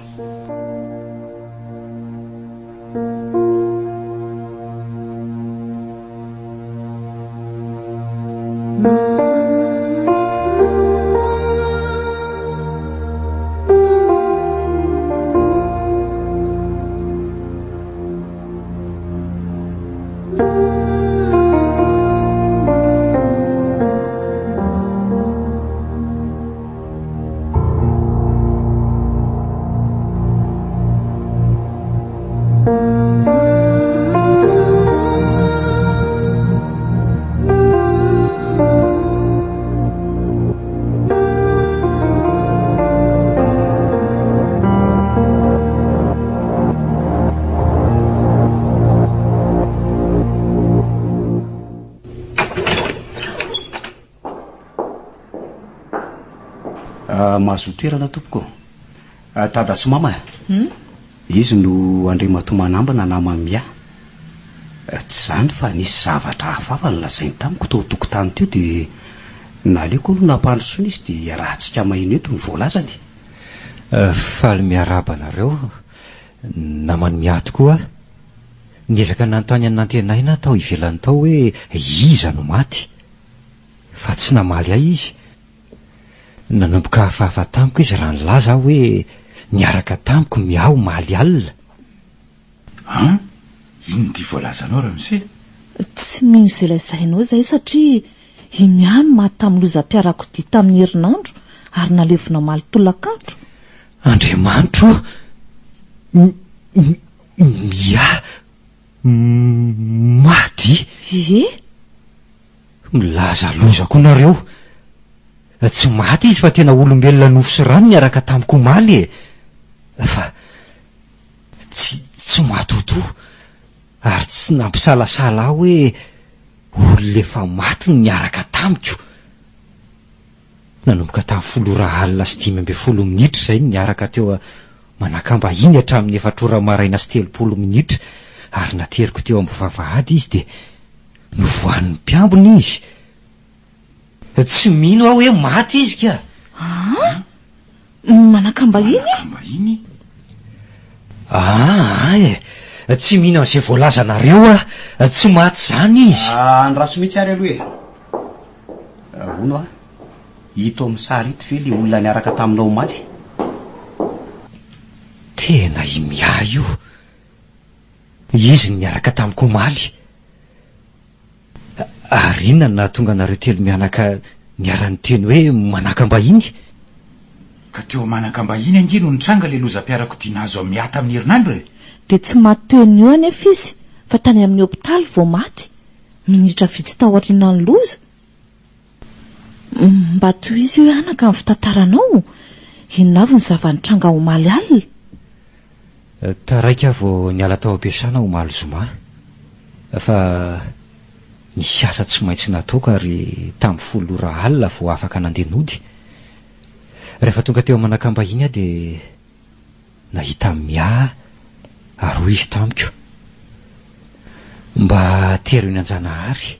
Ah, mahazoa toerana tompoko. Ah, Dada sy mama. Hmm? Izy no Andriamatoa Manambina naman'i Mia. Ah, tsy izany fa nisy zavatra hafahafa nolazainy tamiko tao an-tokotany teo dia naleoko aloha nampandrosoana izy dia iarahantsika maheno eto ny voalazany. Faly miarahaba anareo naman'i Mia tokoa aho. Niezaka nanontany an'i Nantenaina aho tao ivelany tao hoe iza no maty. Fa tsy namaly ahy izy. Nanomboka hafahafa tamiko izy raha nilaza aho hoe niaraka tamiko Mia omaly alina. An? Inona ity voalazanao ramose? Tsy mino izay lazainao izahay satria i Mia no maty tamin'ny lozam-piarakodia tamin'ny herinandro ary nalevina omaly tolakandro. Andriamanitro ô! Mia maty? Ie. Milaza loza koa nareo. Tsy maty izy fa tena olombelona nofo sy rano niaraka tamiko omaly e! Fa Tsy tsy matotoa ary tsy nampisalasala ahy hoe olona efa maty no niaraka tamiko. Nanomboka tamin'ny folo ora alina sy 15 minitra izay no niaraka teo Manakambahiny hatramin'ny efatra ora maraina sy 30 minitra ary nateriko teo amin'ny vavahady izy dia novohanin'ny mpiambina izy. Tsy mino aho hoe maty izy ka! An? Manakam-bahiny? Manakam-bahiny? Aa e! Tsy mino an'izay voalazanareo aho, tsy maty izany izy. Andraso mihitsy ary aloha e! Hono hoa, ito amin'ny sary ito ve ilay olona niaraka taminao omaly? Tena i Mia io. Izy no niaraka tamiko omaly. Ary inona no nahatonga anareo telomianaka niara-niteny hoe manakam-bahiny? Ka teo Manakambahiny ange no nitranga ilay lozam-piarakodia nahazo an'i Mia tamin'ny herinandro e! Dia tsy maty teo no eo anefa izy fa tany amin'ny hopitaly vao maty, minitra vitsy taorianan'ny loza. Mba tohizo io anaka ny fitantaranao, inona avy ny zava-nitranga omaly alina? Taraiky aho vao niala tao am-piasana omaly zoma, fa nisy asa tsy maintsy nataoko ary tamin'ny folo ora alina vao afaka nandeha nody. Rehefa tonga teo Manakambahiny aho dia nahita an'i Mia ary hoy izy tamiko, Mba tero eny Anjanahary.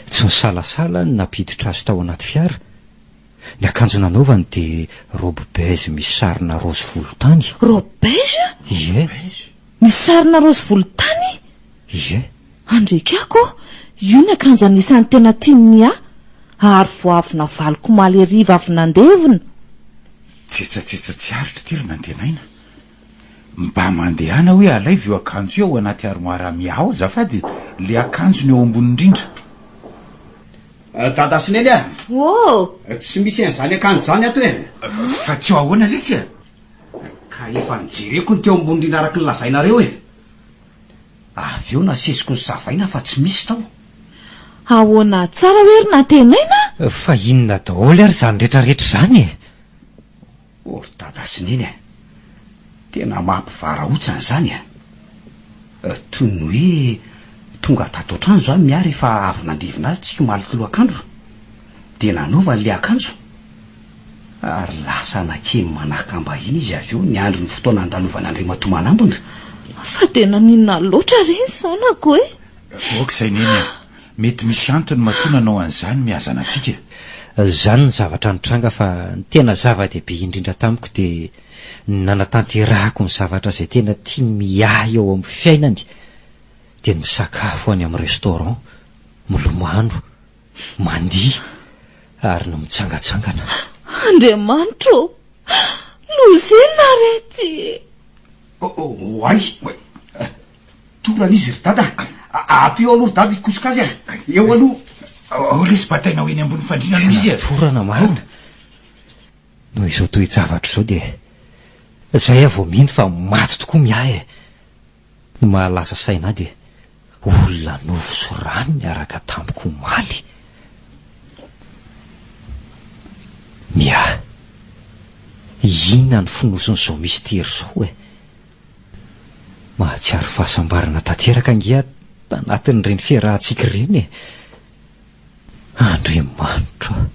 Tsy nisalasala ny nampiditra azy tao anaty fiara. Ny akanjo nanaovany dia robe beige misy sarina raozy volontany. Robe beige? Ie. Misy sarina raozy volontany? Ie. Andriakako ô! Io ny akanjo anisan'ny tena tian'i Mia, ary vao avy navaliko omaly hariva avy nandevina. Tsetsatsetsa tsy aritra ity ry Nantenaina. Mba mandehana hoe alaivo io akanjo io ao anaty armoire Mia ao azafady e! Le akanjony eo ambony indrindra. Dada sy Neny a! Oh! Tsy misy an'izany akanjo izany ato e! Fa tsy eo ahoana lesy e? Ka efa nojereko ny teo ambony indrindra araka ny lazainareo e! Avy eo nasesiko ny savaina fa tsy misy tao. Ahoana tsara hoe ry Nantenaina? Fa inona daholo ary izany retraretra izany e? O ry dada sy neny a! Tena mampivarahontsana izany a! Toy ny hoe tonga tato an-trano izany Mia rehefa avy nandevina azy tsika omaly tolakandro, dia nanaovany ilay akanjo, ary lasa nankeny Manakambahiny izy avy eo niandry ny fotoana handalovan'Andriamatoa Manambina. Fa dia naninona loatra re ny zanako e? Ok izay neny a! Mety misy antony matoa nanao an'izany mihazana antsika e! Izany ny zavatra nitranga fa ny tena zava-dehibe indrindra tamiko dia ny nanatanterahako ny zavatra izay tena tiany miahy eo amin'ny fiainany dia ny misakafo any amin'ny restaurant, milomano, mandihy ary ny mitsangatsangana. Andriamanitra ô! Loza inona re ity e! Oay! Torana izy ry dada a! Ampio aloha ry dada hikosoka azy a! Eo aloha! Ao lesy bataina ho eny ambony fandriana aloha izy e! Tena torana marina! Noho izao toe-javatra izao dia izay aho vao mino fa maty tokoa Miahy e! Ny mahalasa saina ahy dia olona nofo sy rano niaraka tamiko omaly. Miahy, inona no fonosin'izao mistery izao e? Mahatsiaro fahasambarana tanteraka ange aho tanatin'ireny fiarahantsika ireny e! Andriamanitro a!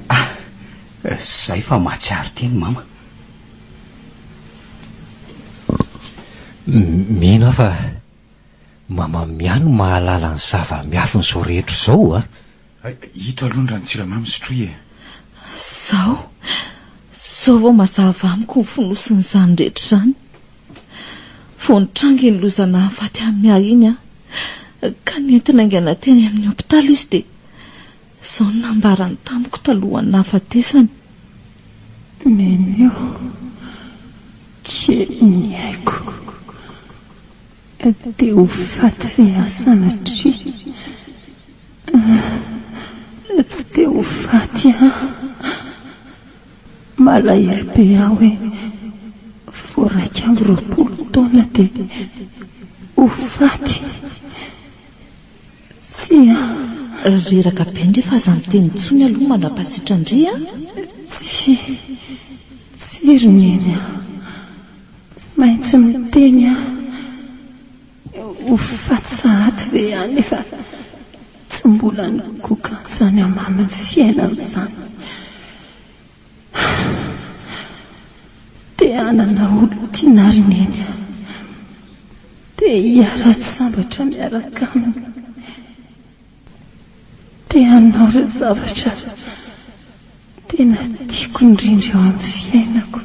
Ah, zay fa mahatsiaro teny mama. Mino aho fa mama Mia no mahalala ny zava-miafin'izao rehetra izao a! Ito aloha ny ranon-tsiramamy sotroy e! Zao, zao vao mazava amiko ny fonosin'izany rehetra izany. Vao nitranga iny loza nahafaty an'i Mia iny aho, ka nentina haingana teny amin'ny hopitaly izy dia izao no nambarany tamiko talohan'ny nahafatesany. Neny ô, kely ny aiko. Dia ho faty ve aho sanatria? Tsy te ho faty aho. Malahelo be aho hoe vao 21 taona dia ho faty. Tsia. Reraka be ndry fa aza miteny intsony aloha mandra-pasitra ndry a! Tsia, tsia ry Neny a! Tsy maintsy miteny aho. Ho faty sahady ve aho nefa tsy mbola nigoka an'izany hamamin'ny fiainana izany. Te hanana olon-tiana ry Neny a! Te hiara-tsambatra miaraka aminy. Te hanao ireo zavatra tena tiako indrindra eo amin'ny fiainako.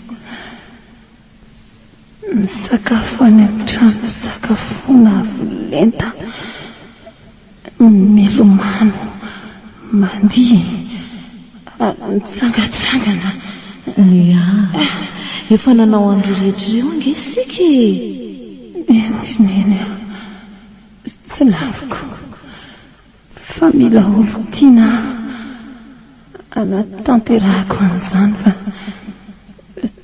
Misakafo any amin'ny trano fisakafoana avo lenta, milomano, mandihy ary mitsangantsangana. Nia, efa nanao an'ireo rehetra ireo ange isika e! Eny ry Neny a, tsy laviko fa mila olon-tiana aho hanatanterahako an'izany fa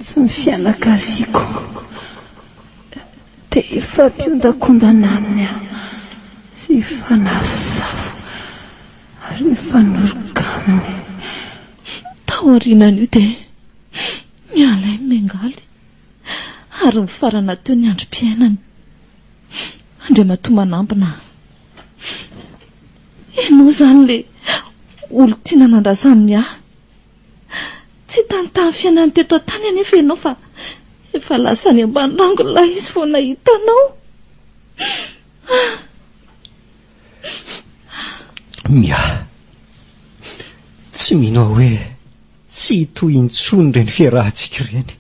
tsy ny fianakaviako. Te hifampiondakondana aminy aho sy hifanafosafo ary hifanoroka aminy. Taorianan'io dia niala i Mengaly ary nifarana teo ny androm-piainany. Andriamatoa Manambina a! Ianao izany ilay olon-tiana nandrasan'i Mia. Tsy hitany tamin'ny fiainany teto an-tany anefa ianao fa efa lasa any ambany rangolahy izy vao nahita anao. Mia, tsy mino aho hoe tsy hitohy intsony ireny fiarahantsika ireny.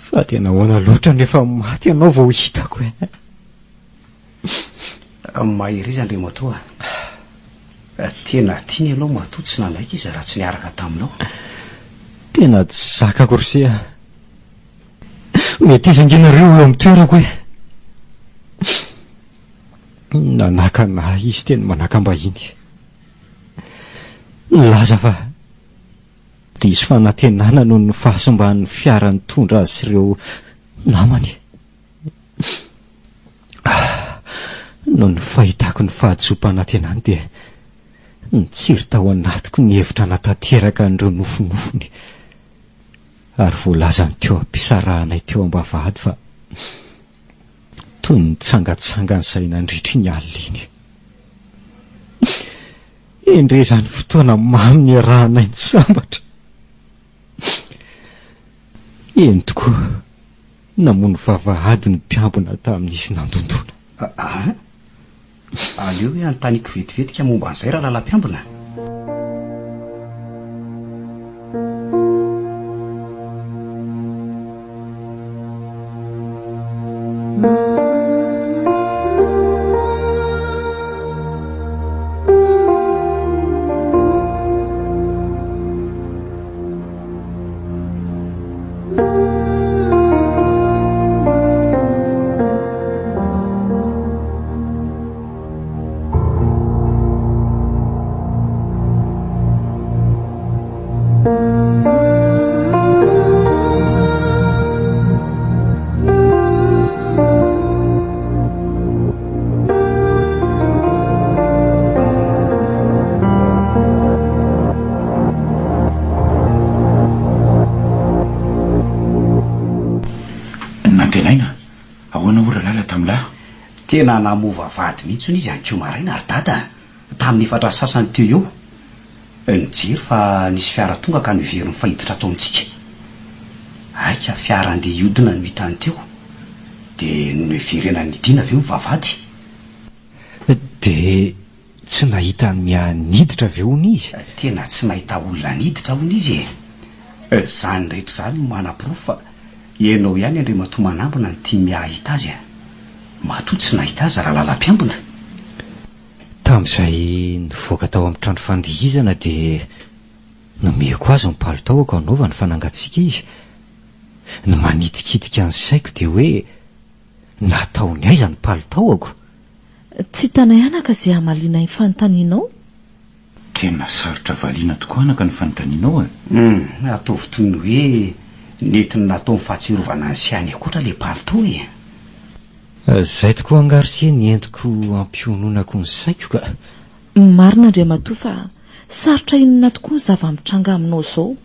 Fa dia nahoana loatra no efa maty ianao vao hitako e? Mahereza Andriamatoa a! Tena tiany ianao matoa tsy nanaiky izy raha tsy niaraka taminao. Tena tsy zakako ry se a! Mety iza ange nareo eo amin'ny toerako e! Nanakana ahy izy teny Manakambahiny. Nilaza fa Diso fanantenana noho ny fahasimban'ny fiara nitondra azy sy ireo namany. Noho ny fahitako ny fahadisoam-panantenany dia nitsiry tao anatiko ny hevitra hanatanteraka an'ireo nofinofiny. Ary voalazany teo am-pisarahanay teo am-bavahady fa toy ny nitsangantsangana izay nandritra iny alina iny. Endrey izany fotoana mamy niarahanay nisambatra. Eny tokoa, namono vavahady ny mpiambina tamin'izy nandondona. Aa! Aleo hoe anontaniako vetivetika momba an'izay rahalahy mpiambina. Nantenaina, ahoana hoy Ralala tamin'lah? Tena namova vady mihitsy hono izy anio maraina ry dada a! Tamin'ny efatra sasany teo eo, nijery fa nisy fiara tonga ka noheveriny fa hiditra ato amintsika. Aika fiara handeha hiodina no hitany teo, dia noheverena nidina avy eo ny vavahady. Dia tsy nahita an'i Mia niditra ve hono izy? Tena tsy nahita olona niditra hono izy e! Izany rehetra izany no manaporofo fa ianao ihany Andriamatoa Manambina no tian'i Mia hahita azy a! Matoa tsy nahita azy Ralala mpiambina. Tamin'izay nivoaka tao amin'ny trano fandihizana dia nomeko azy ny palitaoko hanaovany fa nangatsiaka izy. Ny manitikitika ny saiko dia hoe. Nataony aiza ny palitaoako? Tsy hitanay anaka izay hamaliana ny fanontanianao. Tena sarotra valiana tokoa anaka ny fanontanianao e! Hum, ataovy toy ny hoe nentiny natao ny fahatsiarovana an'i Sy any ankoatra ilay palitao e! Izay tokoa angaha ry se ny entiko hampiononako ny saiko ka! Marina Andriamatoa fa sarotra inona tokoa ny zava-mitranga aminao izao.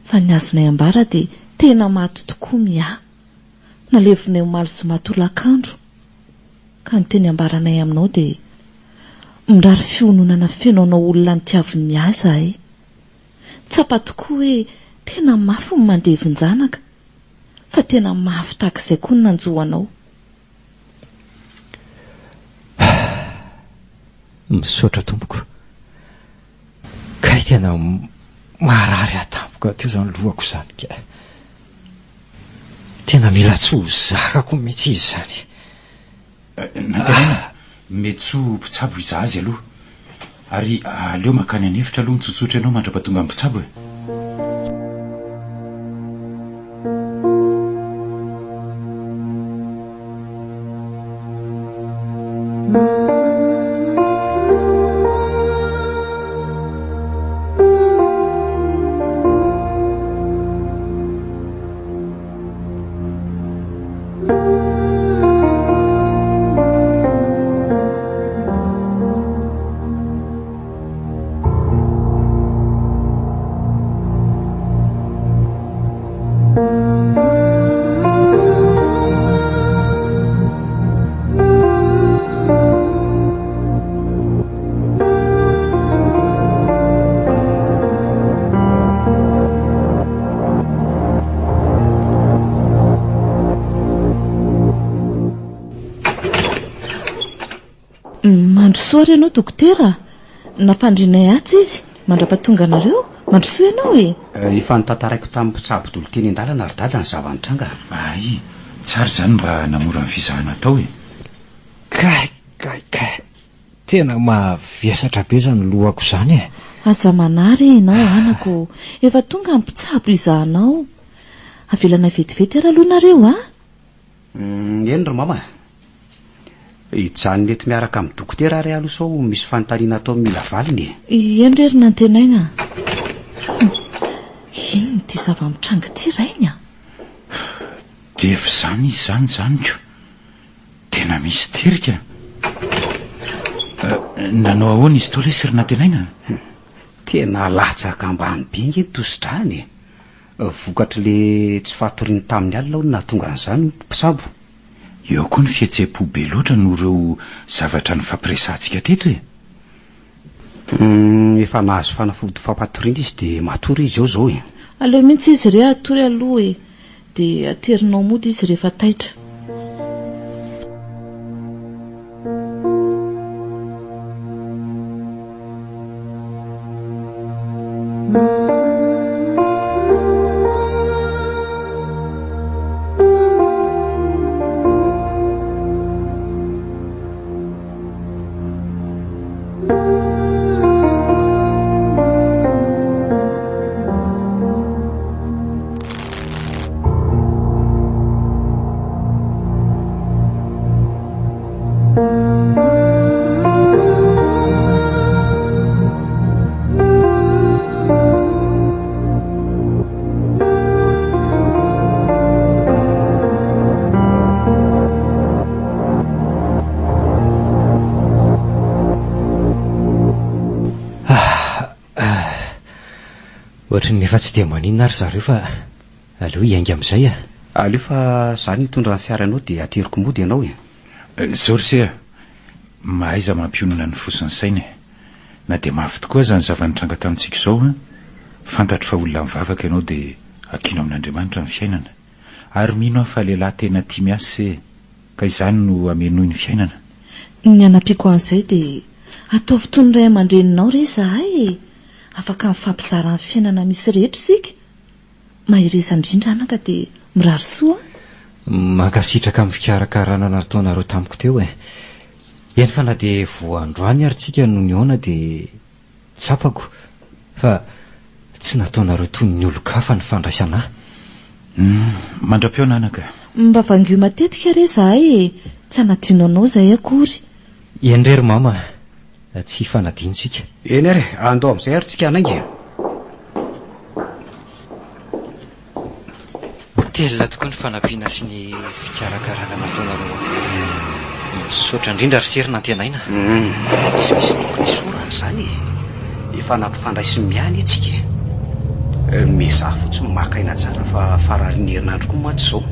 Fa ny azonay ambara dia tena maty tokoa Mia. Nalevinay omaly zoma tolakandro. Ka ny teny ambaranay aminao dia mirary fiononana feno anao olona nitiavin'i Mia izahay. Tsapa tokoa hoe tena mafy ny mandevin-janaka. Fa tena mafy tahaka izay koa ny nanjo anao. Misaotra tompoko. Kay tena marary ahy tampoka teo izany lohako izany ka. Tena mila tsy ho zakako mihitsy izy izany. Nantenaina, mety tsy ho mpitsabo hizaha azy aloha. Ary aleo mankany an'efitra aloha mitsotsotra ianao mandra-pahatonga ny mpitsabo e. Mandrosoa ary ianao dokotera a! Nampandrinay atsy izy mandra-pahatonga anareo. Mandrosoa ianao e! Efa notantaraiko tamin'ny mpitsabo dolo teny an-dalana ry dada ny zava-nitranga. Hay, tsara izany mba hanamora ny fizahana atao e! Kay kay kay! Tena mavesatra be izany lohako izany e! Aza manary e ianao anako ô! Efa tonga ny mpitsabo hizaha anao. Avelanay vetivety ary aloha nareo a! Eny ry mama a! Hijanona eto miaraka amin'ny dokotera ary aho aloha sao misy fanontaniana atao mila valiny e! Eny re ry Nantenaina a! Hum! Inona ity zava-mitranga ity rainy a! Dia efa izany izy izany izany ko! Tena mistery ka! Nanao ahoana izy tao lesy ry Nantenaina? Tena latsaka ambany be nge ny tosi-drany e! Vokatr'le tsy fatoriany tamin'ny alina hono nahatonga an'izany hoy ny mpitsabo. Eo koa ny fihetseham-po be loatra noho ireo zavatra nifampiresahantsika teto e! Humm, efa nahazo fanafody fampatoriana izy dia matory izy eo izao e! Aleo mihitsy izy re hatory aloha e! Dia aterinao mody izy rehefa taitra. Ohatry ny efa tsy dia maninona ary zareo fa aleo hiainga amin'izay a! Aleo fa za no hitondra ny fiaranao dia ateriko mody ianao e! Zao ry se a! Mahaiza mampionona ny fo sy ny saina e! Na dia mafy tokoa aza ny zava-nitranga tamintsika izao an! Fantatro fa olona mivavaka ianao dia ankino amin'Andriamanitra ny fiainana. Ary mino aho fa lehilahy tena tia miasa se e! Ka izany no amenoy ny fiainana. Ny hanampiako an'izay dia ataovy toy ny ray aman-dreninao re izahay e! Afaka mifampizara ny fiainana misy rehetra isika. Mahereza indrindra anaka dia mirary soa an! Mankasitraka amin'ny fikarakarana nataonareo tamiko teo e! Eny fa na dia vao androany ary tsika no nihaona dia tsapako fa tsy nataonareo toy ny olon-kafa ny fandraisana ahy. Humm, mandra-pihaona anaka. Mba vangio matetika re izahay e! Tsy hanadino anao izahay akory. Eny re ry mama a! Tsy hifanadino isika. Eny ary e! Andao amin'izay ary tsika hanainga e! Telina tokoa ny fanampiana sy ny fikarakarana nataonareo ahy. Misaotra indrindra ry se ry Nantenaina. Humm, tsy misy tokony hisaorana izany e! Efa nampifandraisin'i Mia anie tsika e! Miezaha fotsiny maka aina tsara fa fararin'ny herinandro koa mantsy izao.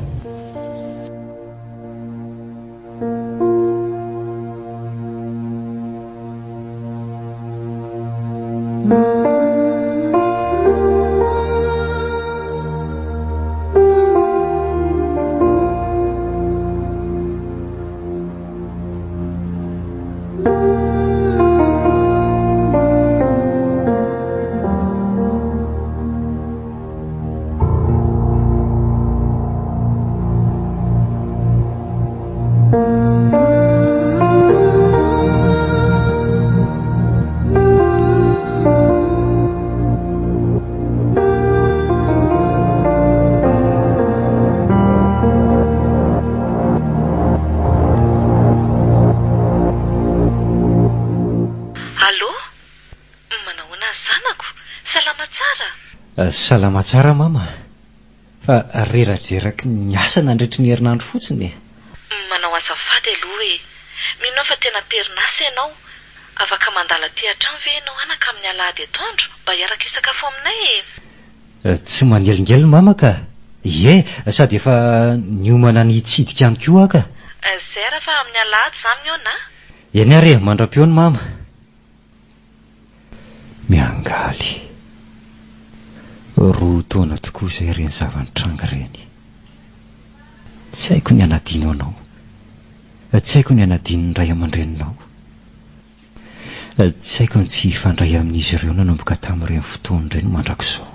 Allô? Manahoana zanako? Salama tsara? Salama tsara mama. Fa reradreraky ny asa nandritry ny herinandro fotsiny e! Manao azafady aloha e! Mino aho fa tena am-perinasa ianao. Afaka mandalo aty an-trano ve ianao anaka amin'ny alahady atoandro mba hiaraka hisakafo aminay e? Tsy manelingelina mama ka! Ie, sady efa niomana ny hitsidika ihany koa aho ka! Zera fa amin'ny alahady za mihaona a! Eny ary e, mandra-peo ny mama! Miangaly. Roa taona tokoa izay ireny zava-nitranga ireny. Tsy haiko ny hanadino anao. Tsy haiko ny hanadino ny ray aman-dreninao. Tsy haiko ny tsy hifandray amin'izy ireo nanomboka tamin'ireny fotoana ireny mandrakizao.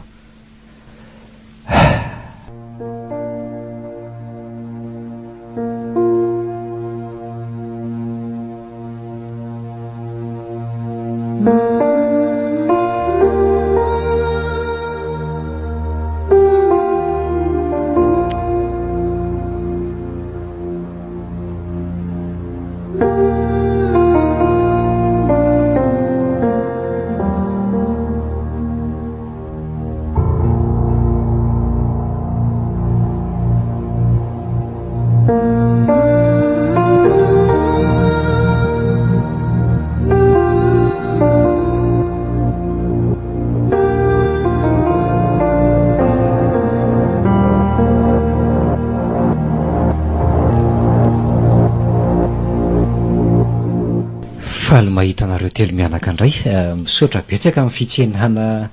Faly mahita anareo telo mianaka indray. Misaotra betsaka amin'ny fitsenana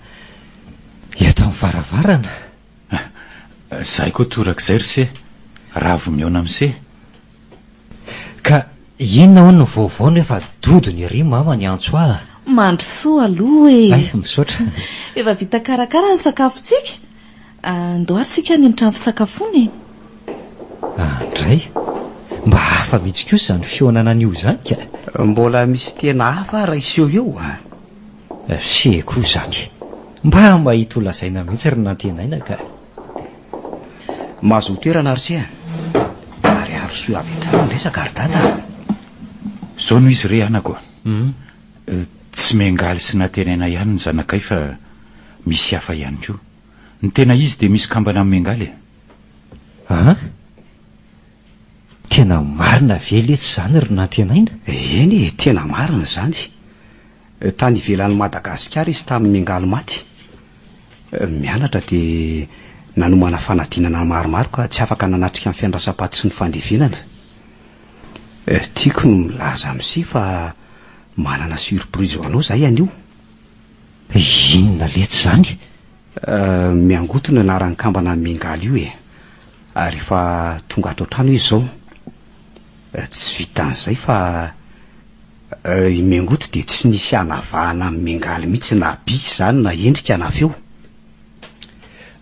eto amin'ny varavarana. Zahay koa torak'izay ry se, ravo mihaona amin'i se. Ka inona hono no vaovao nefa dodony ery mama niantso ahy a? Mandrosoa aloha e! Hay, misaotra. Efa vita karakara ny sakafontsika. Andao ary isika any amin'ny trano fisakafoana e! Andray! Mba hafa mihitsy kosa izany fihaonana anio izany ka! Mbola misy tena hafa raha hiseho eo a! Se koa izany. Mba mahita ho lazaina mihitsy ry Nantenaina ka! Mahazoa toerana ry se a! Ary arosoy avy hatrany ny resaka ry dada a! Izao no izy re anako a! Tsy Miangaly sy Nantenaina ihany ny zanakay fa misy hafa ihany koa. Ny tena izy dia misy kambana amin'i Miangaly e! An? Tena marina ve letsy izany ry Nantenaina? Eny e, tena marina izany. Tany ivelan'i Madagasikara izy tamin'ny Miangaly maty. Mianatra dia nanomana fanadinana maromaro ka tsy afaka nanatrika ny fiandrasam-paty sy ny fandevenana. Tiako ny milaza amin'i se fa manana surprise ho anao izahay anio. Inona letsy izany? Miangoty no anaran'ny kambana Miangaly io e. Ary efa tonga ato an-trano izy izao. Tsy vitan'izay fa i Miangoty dia tsy nisy hanavahana amin'i Miangaly mihitsy na bika izany na endrika na feo.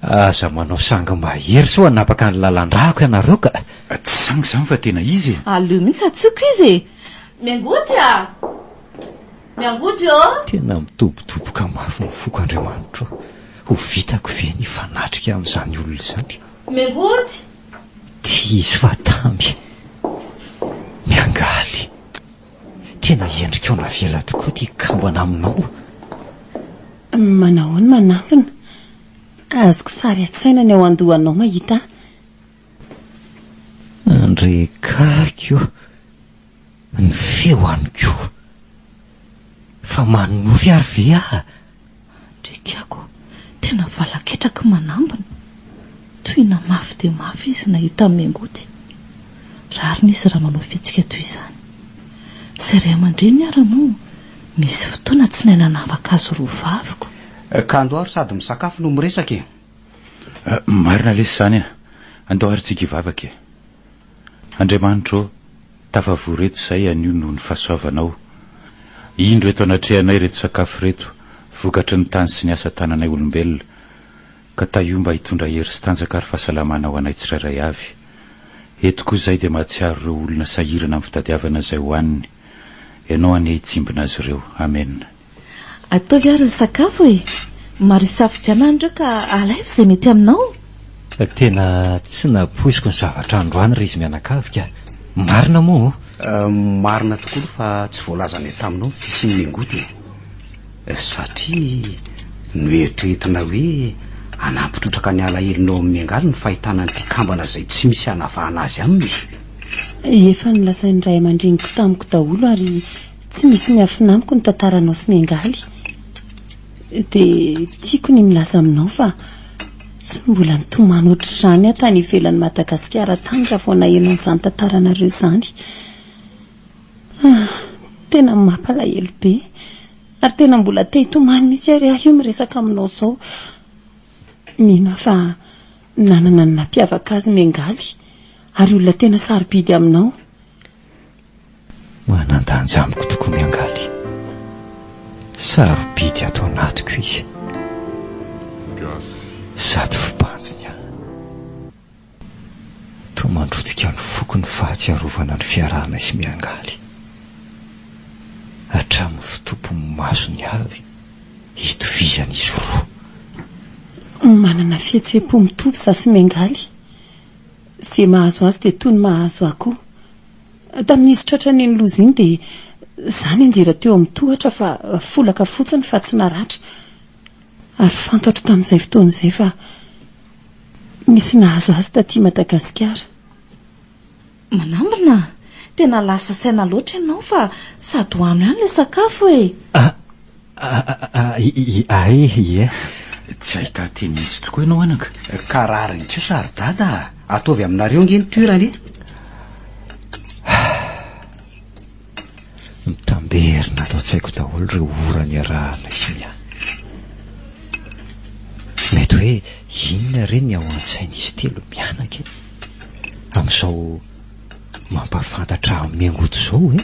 Aza manao sangy mahery sao hanapaka ny lalan-drako ianareo ka. Tsy sangy izany fa tena izy e. Aleo mihitsy antsoiko izy e. Miangoty a! Miangoty ô! Tena midobodoboka mafy ny foko Andriamanitro ô! Ho vitako ve ny hifanatrika amin'izany olona izany? Miangoty! Tia izy fahatamby. Miangaly. Tena endrikao navela tokoa ity kambana aminao. Manahoana manampina? Azoko sary an-tsaina ny ao an-dohanao mahita ahy. Andrekako ny feo any koa. Fa manonofy ary ve aho? Andrekako, tena valaketraky manambina. Tohina mafy dia mafy izy nahita an'i Mengoty. Rariny izy raha manao fihetsika toy izany. Izay ray aman-dreniny ara moa misy fotoana tsy nahay nanavaka azy roa vaviko. Ka andao ary sady misakafo no miresaka e! Marina lesy izany a! Andao ary tsika hivavaka e! Andriamanitra ô, tafavory eto izahay anio noho ny fahasoavanao. Indro eto anatrehanay ireto sakafo ireto, vokatry ny tany sy ny asa tananay olombelona, ka tahio mba hitondra hery sy tanjaka ary fahasalamana ho anay tsirairay avy. Eto koa izahay dia mahatsiaro ireo olona sahirana amin'ny fitadiavana izay hohaniny. Ianao anie hitsimbina azy ireo. Amena. Ataovy ary ny sakafo e! Maro isafidianana ireo ka alaivo izay mety aminao. Tena tsy nampoiziko ny zavatra androany ry izy mianakavy ka! Marina moa o? Marina tokoa aloha fa tsy voalazanay taminao ny fisian'ny mengoty e! Satria noeritreretina hoe hanampy trotraka ny alahelonao amin'ny miangaly ny fahitana an'ity kambana izay tsy misy hanavahana azy aminy e! Efa nolazain'ny ray aman-dreniko tamiko daholo ary Tsy misy miafina amiko ny tantaranao sy Miangaly. Dia tiako ny milaza aminao fa tsy mbola nitomany ohatr'izany aho tany ivelan'i Madagasikara tany raha vao naheno an'izany tantaranareo izany. Ah, tena mampalahelo be. Ary tena mbola te hitomany mihitsy ary aho io miresaka aminao izao. Mino aho fa nanana ny nampiavaka azy Miangaly ary olona tena sarobidy aminao. Manan-danja amiko tokoa Miangaly. Sarobidy ato anatiko izy. Sady fibanjiny ahy. Toa mandrotika ny foko ny fahatsiarovana ny fiarahanay sy Miangaly. Hatramin'ny fitompony masony avy hitovizan'izy roa. Manana fihetseham-po mitovy za sy Miangaly. Ze mahazo azy dia toy ny mahazo ahy koa. Tamin'izy tratran'iny loza iny dia za nianjera teo amin'ny tohatra fa folaka fotsiny fa tsy naratra. Ary fantatro tamin'izay fotoana izay fa nisy nahazo azy taty Madagasikara. Manambina a! Tena lasa saina loatra ianao fa sady hohano ihany ilay sakafo e! Ay, ie. Tsy ahitan-teny mihitsy tokoa ianao anaka. Ka rariny kosa ry dada a! Ataovy aminareo ange ny toerana e! Mitamberina ato an-tsaiko daholo ireo ora niarahanay sy Mia. Mety hoe inona re ny ao an-tsain'izy telo mianaka e? Amin'izao mampahafantatra ahy miangoty izao e?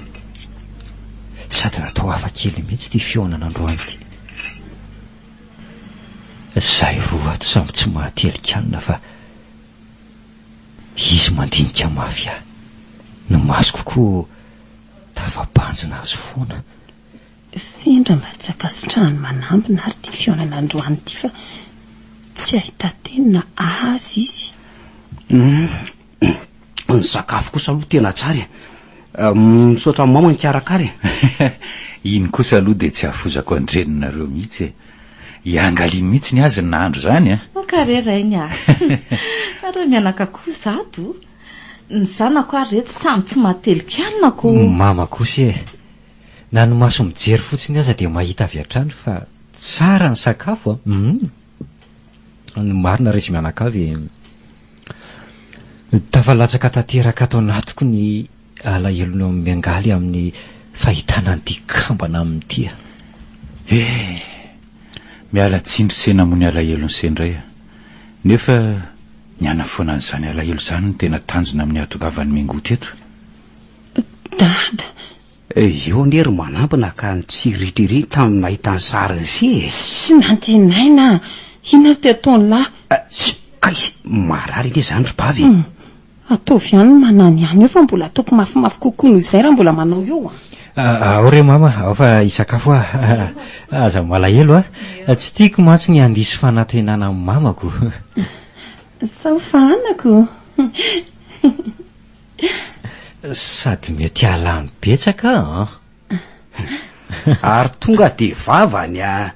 Sady natao hafa kely mihitsy ity fihaonana androany ity. Izahay roa ato samy tsy mahatelin-kanina fa izy mandinika mafy ahy. Ny masoko koa tafabanjina azy foana. Sendra mba tsy ankasitrahan'i Manambina ary ity fihaonana androany ity fa tsy ahitan-teny na azy izy. Ny sakafo kosa aloha tena tsara e. Misaotra an'i mama nikarakara e. Iny kosa aloha dia tsy hafozako an-dreninareo mihitsy e. Iangaliany mihitsy ny azy ny nahandro izany a. Aoka re rainy a. Nareo mianaka koa izato. Ny zanako ary re tsy samy tsy mahatelin-kanina ko. Mama kosa e. Na ny maso mijery fotsiny aza dia mahita avy hatrany fa tsara ny sakafo a! Hum! Ny marina ry izy mianakavy e! Tafalatsaka tanteraka ato anatiko ny alahelonao miangaly amin'ny fahitana an'ity kambana amin'ity a! Eh! Miala tsiny ry se namoa ny alahelon'i se indray a! Nefa ny hanafoana an'izany alahelo izany no tena tanjona amin'ny hahatongavan'i Mingoty eto. Dada! Eo anie ry manambina ka nitsiritririry ery tamin'ny nahita ny sarin'i se e! Tsy nantenaina a! Inona ary ty ataon'lah? Kay! Marary anie izany ry bavy e! Ataovy ihany ny manany ihany eo fa mbola ataoko mafimafy kokoa noho izay raha mbola manao eo a! Ao re mama, ao fa hisakafo aho. Aza malahelo a! Tsy tiako mantsy ny handiso fanantenana amin'ny mamako. Sao fahanako? Sady mety hahalany betsaka an! Ary tonga dia vavany a!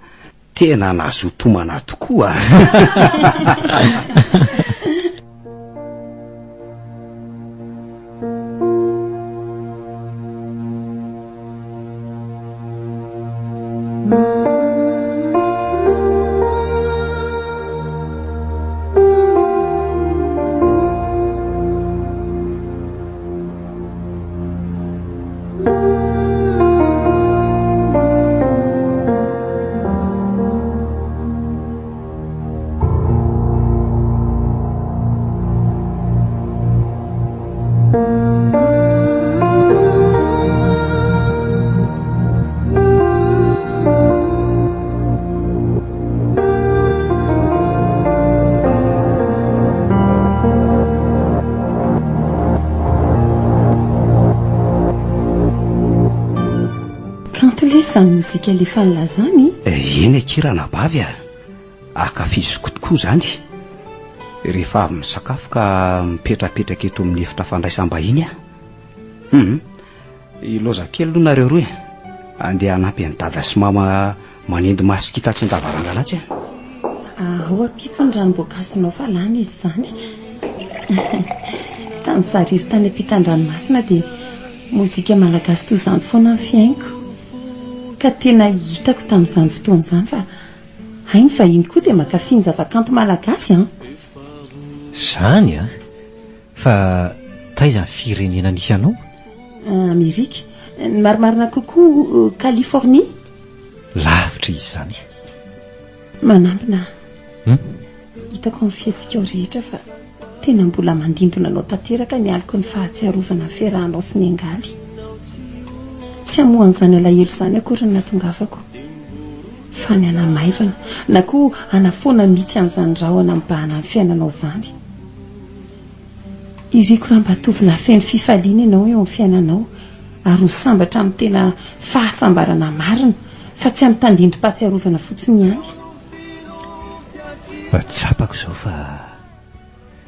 Tena nazoto homana tokoa a! Kanto lesy izany mozika alefan'lah zany e! Eny akia ranabavy a! Ankafiziko tokoa izany. Rehefa avy misakafo ka mipetrapetraka eto amin'ny efitra fandraisam-bahiny aho. Hum. Ilaoza kely aloha nareo roa e. Andeha hanampy an'i dada sy mama manendy masikita atsy an-davarangana atsy aho. Ao ampiako ny ranom-boankazonao fa lany izy izany. Tamin'ny za irery tany ampitan-dranomasina dia mozika malagasy toy izany foana ny fihainoko. Ka tena hitako tamin'izany fotoana izany fa hay ny vahiny koa dia mankafy ny zavakanto malagasy an! Izany an! Fa taiza ny firenena nisy anao? Amerika. Ny marimarina kokoa, Californie. Lavitra izy izany. Manambina. Hum? Hitako amin'ny fihetsikao rehetra fa tena mbola mandindona anao tanteraka ny aloky ny fahatsiarovana ny fiarahanao sy Miangaly. Tsy hamoha an'izany alahelo izany akory ny nahatongavako. Fa ny hanamaivana na koa hanafoana mihitsy an'izany rahona mibahana ny fiainanao izany. Iriko raha mba tovolahy feno fifaliana ianao eo amin'ny fiainanao ary ho sambatra amin'ny tena fahasambarana marina fa tsy amin'ny tandindom-pahatsiarovana fotsiny ihany. Tsapako izao fa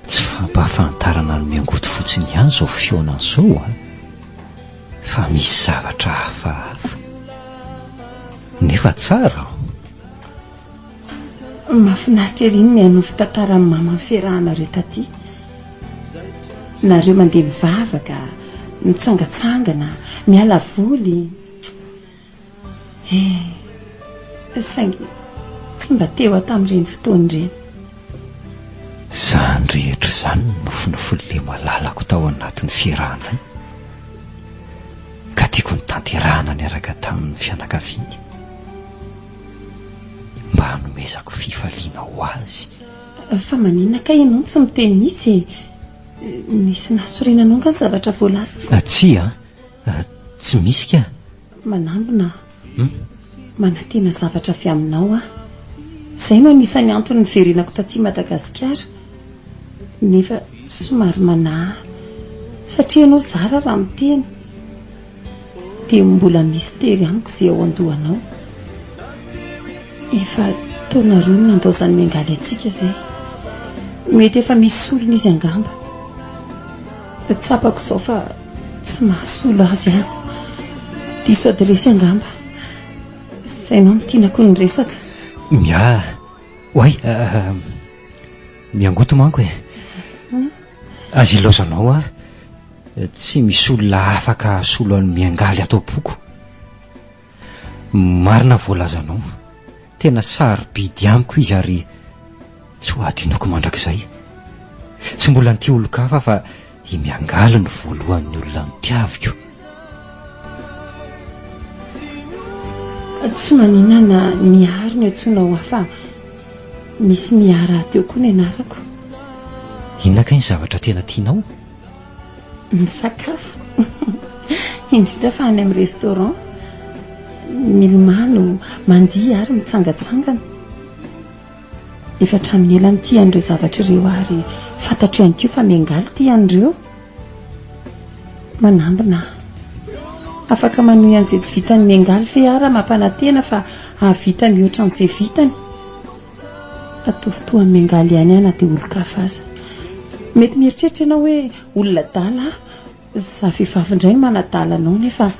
tsy fampahafantarana ny miangoty fotsiny ihany izao fihaonana izao an! Fa misy zavatra hafahafa. Nefa tsara an! Mahafinaritra ery ny mihaino ny fitantaran'i mama ny fiarahanareo taty. Nareo mandeha mivavaka, mitsangatsangana, miala voly. Eh, saingy tsy mba teo aho tamin'ireny fotoana ireny. Izany rehetra izany no nofinofin'ilay malalako tao anatin'ny fiarahanay, ka tiako notanterahana niaraka tamin'ny fianakaviany. Mba hanomezako fifaliana ho azy. Fa maninona kay ianao no tsy miteny mihitsy e? Nisy nahasorena anao angaha ny zavatra voalazako? Tsia an, tsy misy ka. Manambina aho. Manantena zavatra avy aminao aho. Izay no anisan'ny antony niverenako taty Madagasikara. Nefa somary manahy aho. Satria ianao zara raha miteny. Dia mbola mistery amiko izay ao an-dohanao. Efa taona roa no nandaozan'i Miangaly antsika izay. Mety efa misy solony izy angamba. Tsapako izao fa tsy mahasolo azy aho. Diso adiresy angamba. Izay no tiana koa ny resaka. Mia, oay, miangoty manko e. Aza ilaozanao aho. Tsy misy olona afaka hahasolo an'i Miangaly ato am-poko. Marina ny voalazanao. Tena sarobidy amiko izy ary tsy ho adinoko mandrakizay. Tsy mbola nitia olon-kafa fa i Miangaly no voalohan'ny olona notiaviko. Tsy maninona na Mihary no antsoinao ahy fa misy Mihary rahateo koa ny anarako. Inona kay ny zavatra tena tianao? Misakafo. Indrindra fa any amin'ny restaurant. Milomano, mandihy ary mitsangatsangana. Efa hatramin'ny ela no tia an'ireo zavatra ireo ary fantatro ihany koa fa miangaly tia an'ireo. Manambina aho. Afaka manohy an'izay tsy vitan'ny miangaly ve aho raha mampanantena fa hahavita mihoatra an'izay vitany? Ataovy toa an'i Miangaly ihany aho na dia olon-kafa aza. Mety mieritreritra ianao hoe olona adala aho. Za vehivavy indray no manadala anao nefa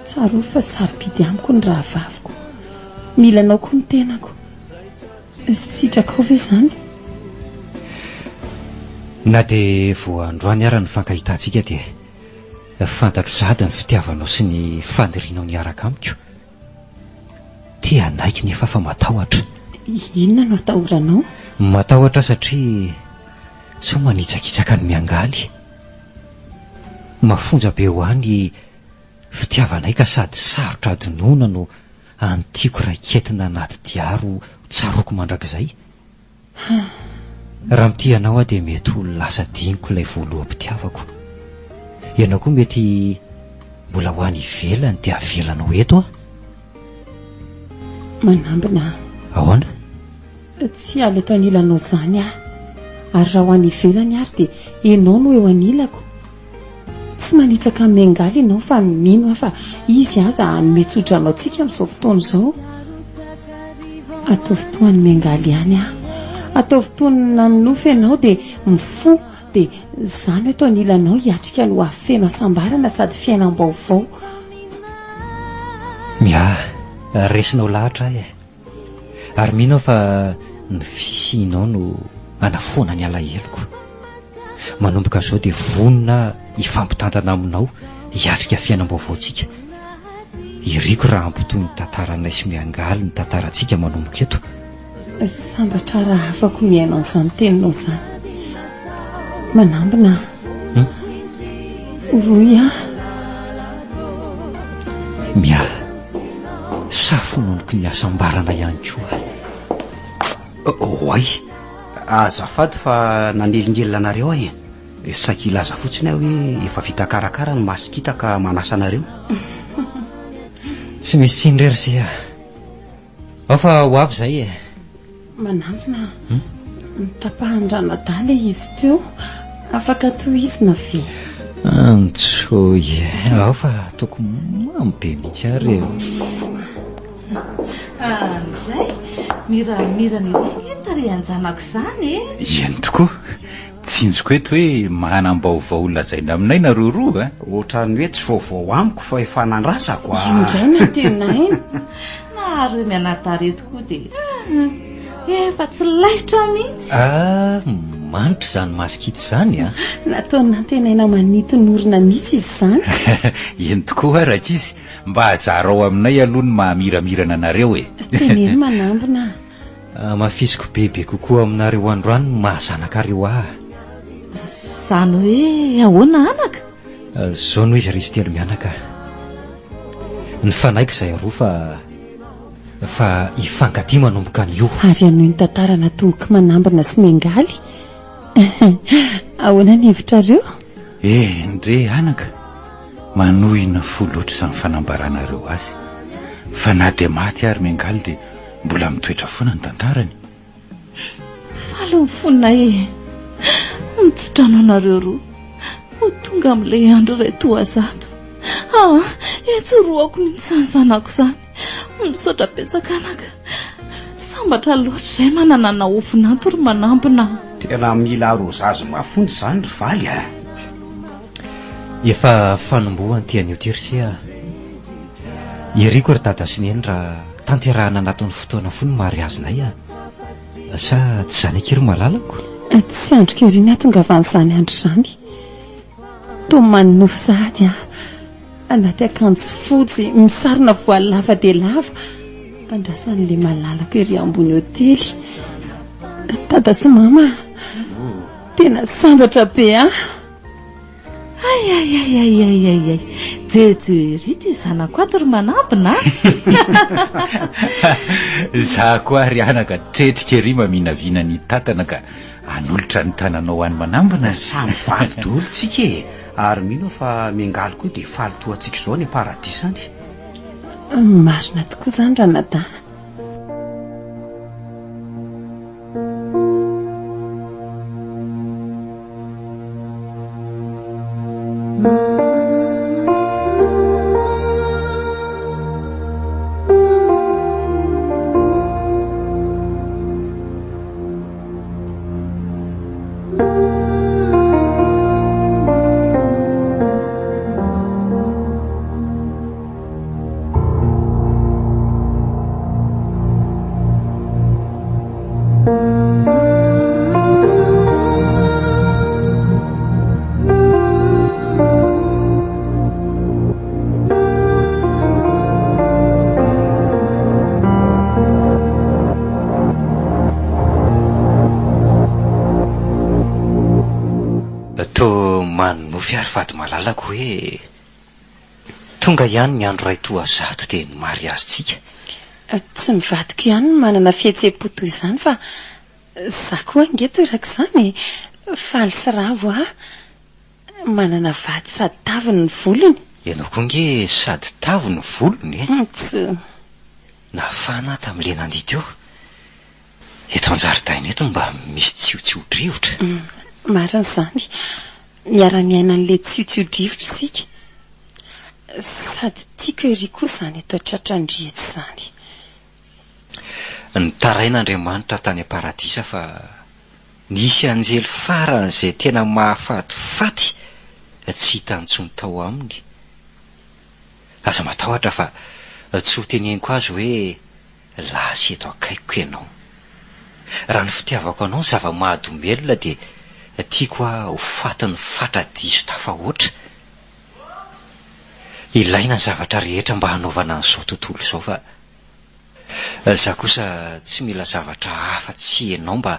tsarovy fa sarobidy amiko ny rahavaviko. Mila anao koa ny tenako. Sitrakao ve izany? Na dia vao androany ara ny fankahitantsika dia fantatro sahady ny fitiavanao sy ny fanirianao ny hiaraka amiko. Te hanaiky nefa fa matahotra. Inona no atahoranao? Matahotra aho satria sao manitsakitsaka ny miangaly. Mafonja be ho ahy ny fitiavanay ka sady sarotra adinoina no any tiako raiketina anaty diary ho tsaroako mandrakizay. Raha mitia anao aho dia mety ho lasa adinoko ilay voaloham-pitiavako. Ianao koa mety mbola ho any ivelany dia avelanao eto aho. Manambina aho. Ahoana? Tsy hiala eto anilanao izany aho. Ary raha ho any ivelany ary dia ianao no eo anilako. Tsy manitsaka an'i Miangaly ianao fa mino aho fa izy aza hanome tsodrano antsika amin'izao fotoana izao. Ataovy toa an'i Miangaly ihany aho. Ataovy toa ny nanonofy ianao dia mifoha dia izaho no eto anilanao hiatrika ny ho avy feno hasambarana sady fiainam-baovao. Miahy, resinao lahatra aho e. Ary mino aho fa ny fisianao no hanafoana ny alaheloko. Manomboka izao dia vonona aho hifampitantana aminao hiatrika fiainam-baovaontsika. Iriko raha hampitohy ny tantaranay sy miangaly ny tantarantsika manomboka eto. Sambatra raha afako mihaino an'izany teninao izany. Manambina aho. Hmm? Roy aho. Miahy. Safononoky ny hasambarana ihany koa. Oay, azafady fa nanelingelina anareo aho e. Saika hilaza fotsiny aho hoe efa vita karakara ny masikita ka manasa anareo. Tsy misy tsiny re ry se a. Ao fa ho avy izay e. Manambina a. Notapahan-dranadahy ilay izy teo. Afaka tohizina ve? Antsoy e. Ao fa ataoko mamy be mihitsy ary e. Andray, miramirana ery ange ny tarehin-janako izany e. Eny tokoa. Tsinjoko eto hoe manam-baovao ho lazaina aminay nareo roa a! Ohatran'ny hoe tsy vaovao amiko fa efa nandrasako a! Io indray no antenaina. Nareo mianadahy ireto koa dia efa tsy laitra mihitsy. Ah, manitra izany masikita izany a! Nataony nantenaina manintona orona mihitsy izy izany. Eny tokoa ary ankizy, mba zarao aminay aloha ny maha-miramirana anareo e! Teneno manambina a! Hamafisiko bebe kokoa aminareo androany ny maha zanakareo ahy. Izany hoe ahoana anaka? Izao no izy ry izy telo mianaka. Nifanaiky izahay roa fa fa hifankatia manomboka anio. Ary hanohy ny tantara natombok'i Manambina sy Miangaly? Ahoana ny hevitrareo? Eh, ndre anaka, manohina fo loatra izany fanambaranareo azy. Fa na dia maty ary Miangaly dia Mbola mitoetra foana ny tantarany. Faly ny fonay e! Mitsidrano anareo roa. Ho tonga amin'ilay andro iray toa zato. Ah, etsy roako mihitsy izany zanako izany. Misaotra betsaka anaka. Sambatra loatra izay manana anao ho vinanto ry manambina. Tena mila arosage mafonja izany ry valy a! Efa fanombohany ity anio ity ry se a! Iriko ry dada sy neny raha tanterahana anatin'ny fotoana fohy ny mariazinay a! Sa tsy izany akia ry malalako? Tsy andriko ery ny hahatongavan'izany andro izany. Toa manonofy sahady aho, anaty akanjo fotsy, misarona voaly lava dia lava, andrasan'ilay malalako ery ambony hotely. Dada sy mama a! Tena sambatra be aho! Ay ay ay ay ay ay ay Jejo ery ity zanako ato ry manambina a! Za koa ary anaka tretrika ery maminavina ny tatana ka hanolotra ny tananao any manambina. Samy faly daholo tsika e! Ary mino aho fa Miangaly koa dia faly toa antsika izao any am-paradisa any. Marina tokoa izany ranadahy. Tsarovy ary vady malalako hoe tonga ihany ny andro iray toa zato dia ny mariazintsika. Tsy ny vadiko ihany no manana fihetseham-po toy izany fa za koa ange torak'izany e! Faly sy ravo aho manana vady sady taviny ny volony. Ianao koa ange sady tavy ny volony e! Tsy. Nafana aho tamin'ilay nandihy teo. Eto an-jaridaina eto mba misy tsiotsio-drivotra. Marina izany. Miara-miaina an'ilay tsiotsio-drivotra isika. Sady tiako ery koa izany eto an-tratran-dry eto izany. Nitaraina Andriamanitra tany am-paradisa fa nisy anjely faran'izay tena mahafatifaty tsy hita intsony tao aminy. Aza matahotra fa tsy ho teneniko azy hoe Lasa eto akaikiko ianao. Raha ny fitiavako anao ny zava-mahadomelina dia tiako aho ho fatin'ny fatra diso tafahoatra. Ilaina ny zavatra rehetra mba hanaovana an'izao tontolo izao fa za kosa tsy mila zavatra hafa tsy ianao mba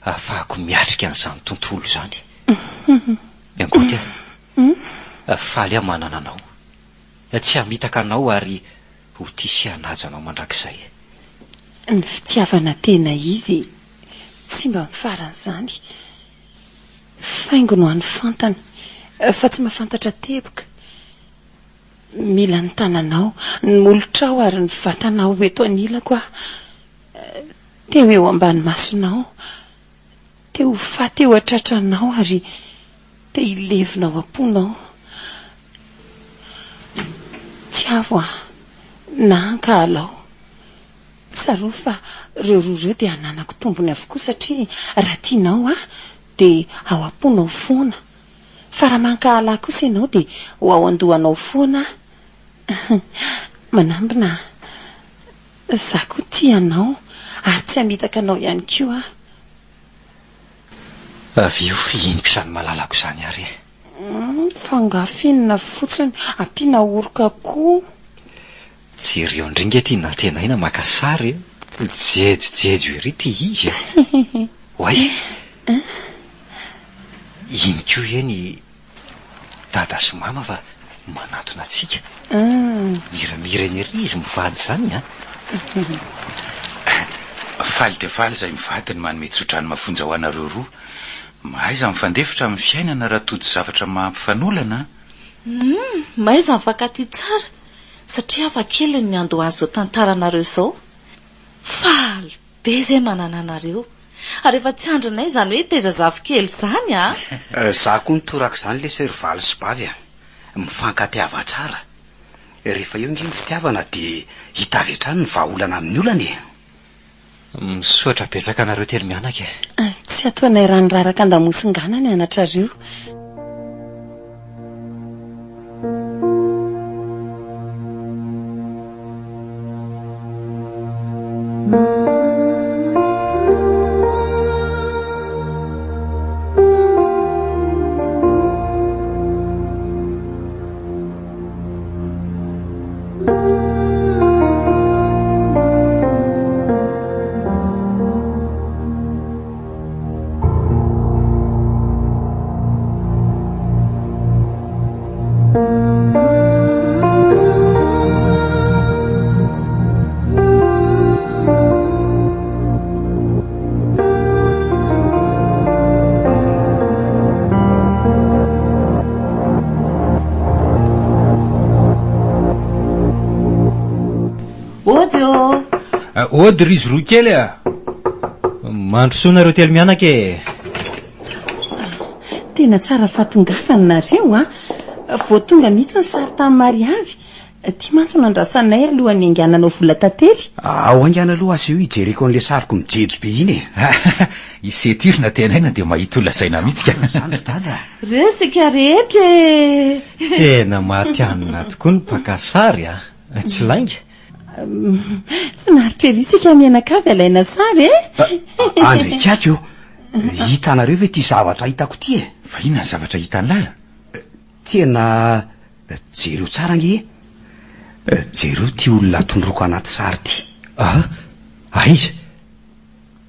hahafahako miatrika an'izany tontolo izany. Miangoty aho. Faly aho manana anao. Tsy hamitaka anao ary Ho tia sy hanaja anao mandrakizay. Ny fitiavana tena izy tsy mba mifarana izany. Faingo no hany fantany fa tsy mahafantatra teboka. Mila ny tananao, ny molotrao ary ny vatanao ho eto anilako aho. Te ho eo ambany masonao, te ho faty eo an-tratranao ary Te hilevina ao am-ponao. Tiavo aho, na ankahalao. Tsarovy fa ireo roa ireo dia ananako tombony avokoa satria raha tianao aho dia ao am-ponao foana. Fa raha mankahala ahy kosa ianao dia ho ao an-dohanao foana aho. Manambina aho. Izaho koa tia anao ary tsy hamitaka anao ihany koa aho. Avia ho fihiniko izany malalako izany ary e. Fa angaha finina fotsiny, ampiana oroka koa. Jereo ndry nge ty Nantenaina maka sary e. Jejojejo ery ty izy e. Oay. Iny koa eny Dada sy Mama fa manatona antsika. Miramirana ery izy mivady izany an! Faly dia faly izahay mivady ny manome tsodrano mafonja ho anareo roa. Mahaiza mifandefitra amin'ny fiainana raha tojo zavatra mampifanolana an! Humm, mahaiza mifankatia tsara satria hafa kely ny niandohan'izao tantaranareo izao. Faly Be zay manana anareo. Ary efa tsy andrinay izany hoe hitaiza zafikely izany a! Za koa nitorak'izany lesy ry valy sy bavy a! Mifankatiava tsara. Rehefa eo nge ny fitiavana dia hita avy hatrany ny vahaolana amin'ny olana e! Misaotra betsaka anareo telomianaka e! Tsy ataonay rano raraka andamosin-gana ny anatrareo. Ody ô! Ody ry izy roa kely a! Mandrosoa nareo telo mianaka e! Tena tsara fahatongavana nareo a! Vao tonga mihitsy ny sary tamin'ny mariazy. Ity mantsy no andrasanay alohan'ny haingananao vola tantely. Ao haingana aloha asehoy hijereko an'ilay sariko mijejo be iny e! I Sety ry Nantenaina dia mahita ho lazaina mihitsy ka. Izany ry Dada a! Resaka rehetra e! Tena matihanina tokoa ny mpaka sary a! Tsy lainga. Finaritra ery isika mianakavy alaina sary e! Andry Tsiaky ô! Hitanareo ve ity zavatra hitako ity e? Fa inona ny zavatra hitan'lah? Tena jereo tsara ange e! Jereo ity olona tondroiko anaty sary ity. Ah! Aiza?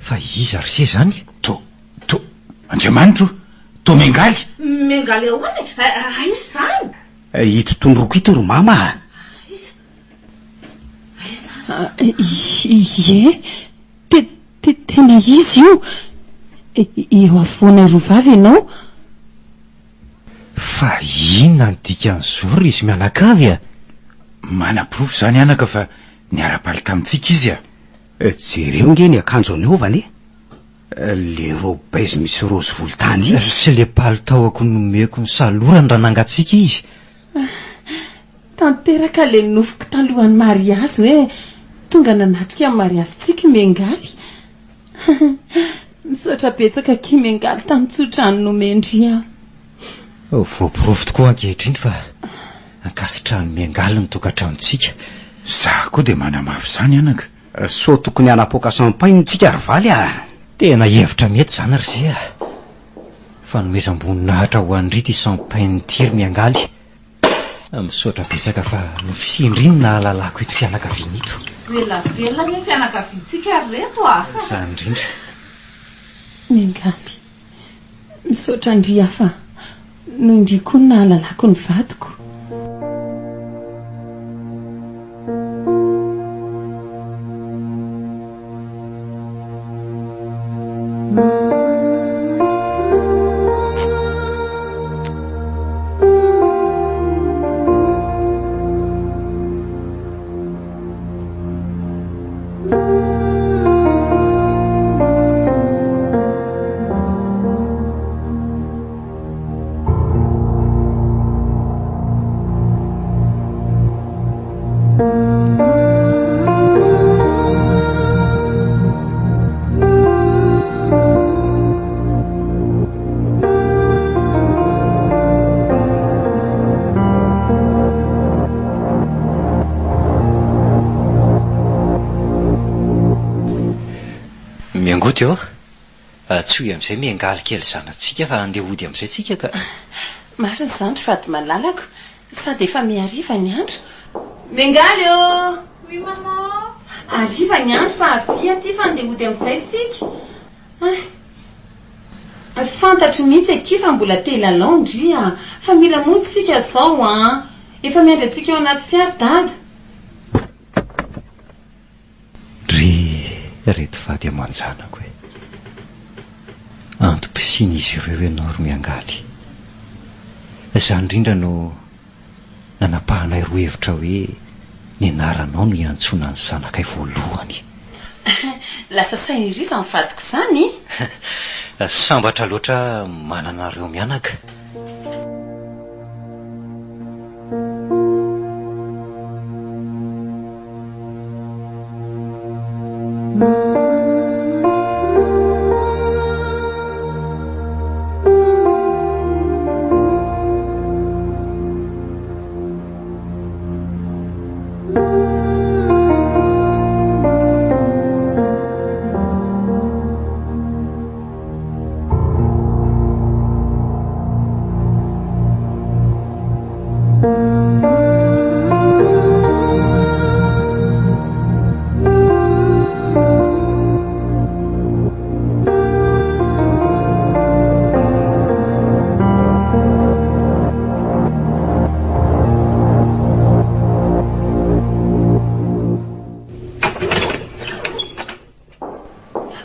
Fa iza ry se izany? To, to, Andriamanitro o! Toa miangaly? Miangaly ahoana e? Aiza izany? Ito tondroko ito ry mama a! Aiza? Aiza ary? Ie, tena izy io! Eo afovoanay roa vavy ianao. Fa inona ny dikan'izao ry izy mianakavy a? Manaporofo izany anaka fa niara-paly tamintsika izy a! Jereo nge ny akanjo anaovany e! Le robe beige misy rose volontany iny. Sy le palitaoako nomeko nisalorany raha nangatsiaka izy. Tanteraka le nofiko talohan'ny mariazy hoe tonga nanatrika ny mariazintsika i Miangaly. Misaotra betsaka akia Miangaly tamin'ny tsodrano nomen-dry aho. Voaporofo tokoa ankehitriny fa ankasitrahan'i Miangaly ny tokantranontsika. Za koa dia manamafy izany anaka. Sao tokony hanapoaka champagne tsika ry valy a! Tena hevitra mety izany ry ze a! Fanomezam-boninahitra ho an-dry ity champagne ity ry Miangaly. Misaotra betsaka fa ny fisian-dry no nahalalako ito fianakaviana ito. Ela velona anie ny fianakaviantsika ry reto a! Izany indrindra. Miangaly. Misaotra an-dry aho fa noho ndry koa no nahalalako ny vadiko. Miangoty ô! Antsoy amin'izay miangaly kely zanatsika fa andeha hody amin'izay tsika ka. Marina izany ry vady malalako, sady efa mihariva ny andro. Miangaly ô! Oui maman! Hariva ny andro fa avia aty fa andeha hody amin'izay isika. Hay! Fantatro mihitsy akia fa mbola te hilalao ndry a! Fa mila mody isika izao an! Efa miandry antsika ao anaty fiara dada. Ry reto vady aman-janako e! Antom-pisian'izy ireo ianao ry Miangaly. Izany indrindra no nanapahanay roa hevitra hoe ny anaranao no hiantsoana ny zanakay voalohany. Lasa saina ery izany vadiko izany e! Sambatra loatra manana anareo mianaka.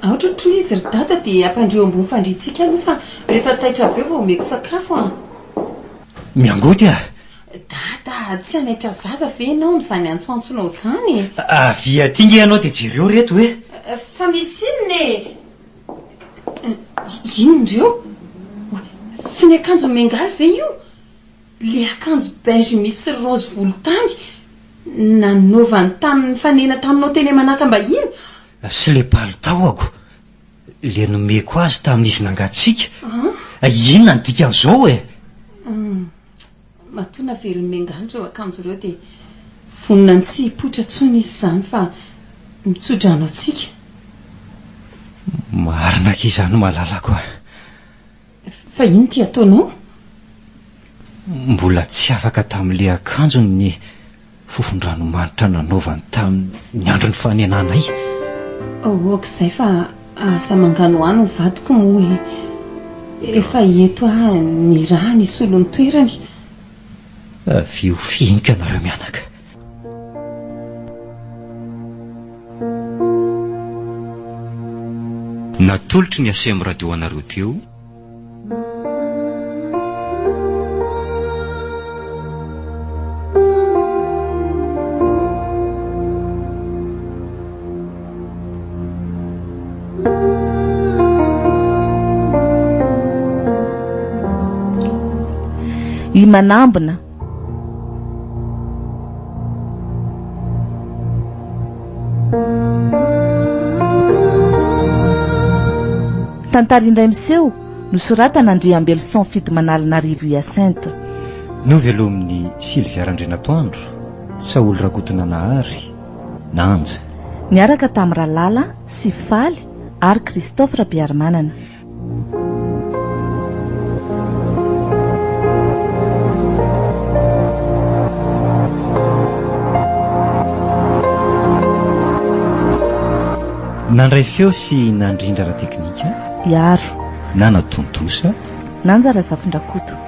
Ao trotroy izy ry dada dia ampandrio ambony fandriantsika aloha fa rehefa taitra avy eo vao omeko sakafo an! Miangoty ah! Dada, tsy hanaitra zaza ve ianao amin'izany antsoantsonao izany e? Avia aty nge ianao dia jereo reto e! Fa misy inona e? Inona ireo? Tsy ny akanjon'i Mengaly ve io? Ilay akanjo beige misy raozy volontany nanaovany tamin'ny nifanena taminao teny Manakambahiny? Sy ilay palitaoako, ilay nomeko azy tamin'izy nangatsiaka. Inona ny dikan'izao e? Matoa naverin'i Mengaly ireo akanjo ireo dia vonona ny tsy hipoitra intsony izy izany fa mitso-drano antsika. Marina akia izany malalako a! Fa inona ity ataonao? Mbola tsy afaka tamin'ilay akanjony ny fofon-dranomanitra nanaovany tamin'ny andro nifanenanay. Oh, ok izay fa aza manganohano ny vadiko moa e. Efa eto aho nirahany hisolo ny toerany. Avia ho fihiniko ianareo mianaka. Natolotry ny Aceem Radio anareo teo. I Manambina. Tantara indray miseho, nosoratana Andriambelison Fidimanalina-Arivo Hyacinthe. Novelomin'i Sylvia Randrianatoandro, Saholy Rakotonanahary, Nanja. Niaraka tamin'i Ralala sy Faly ary Christophe Rabearimanana. Nandray feo sy nandrindra ara-teknika. Iaro. Nanatontosa. Nanja Razafindrakoto.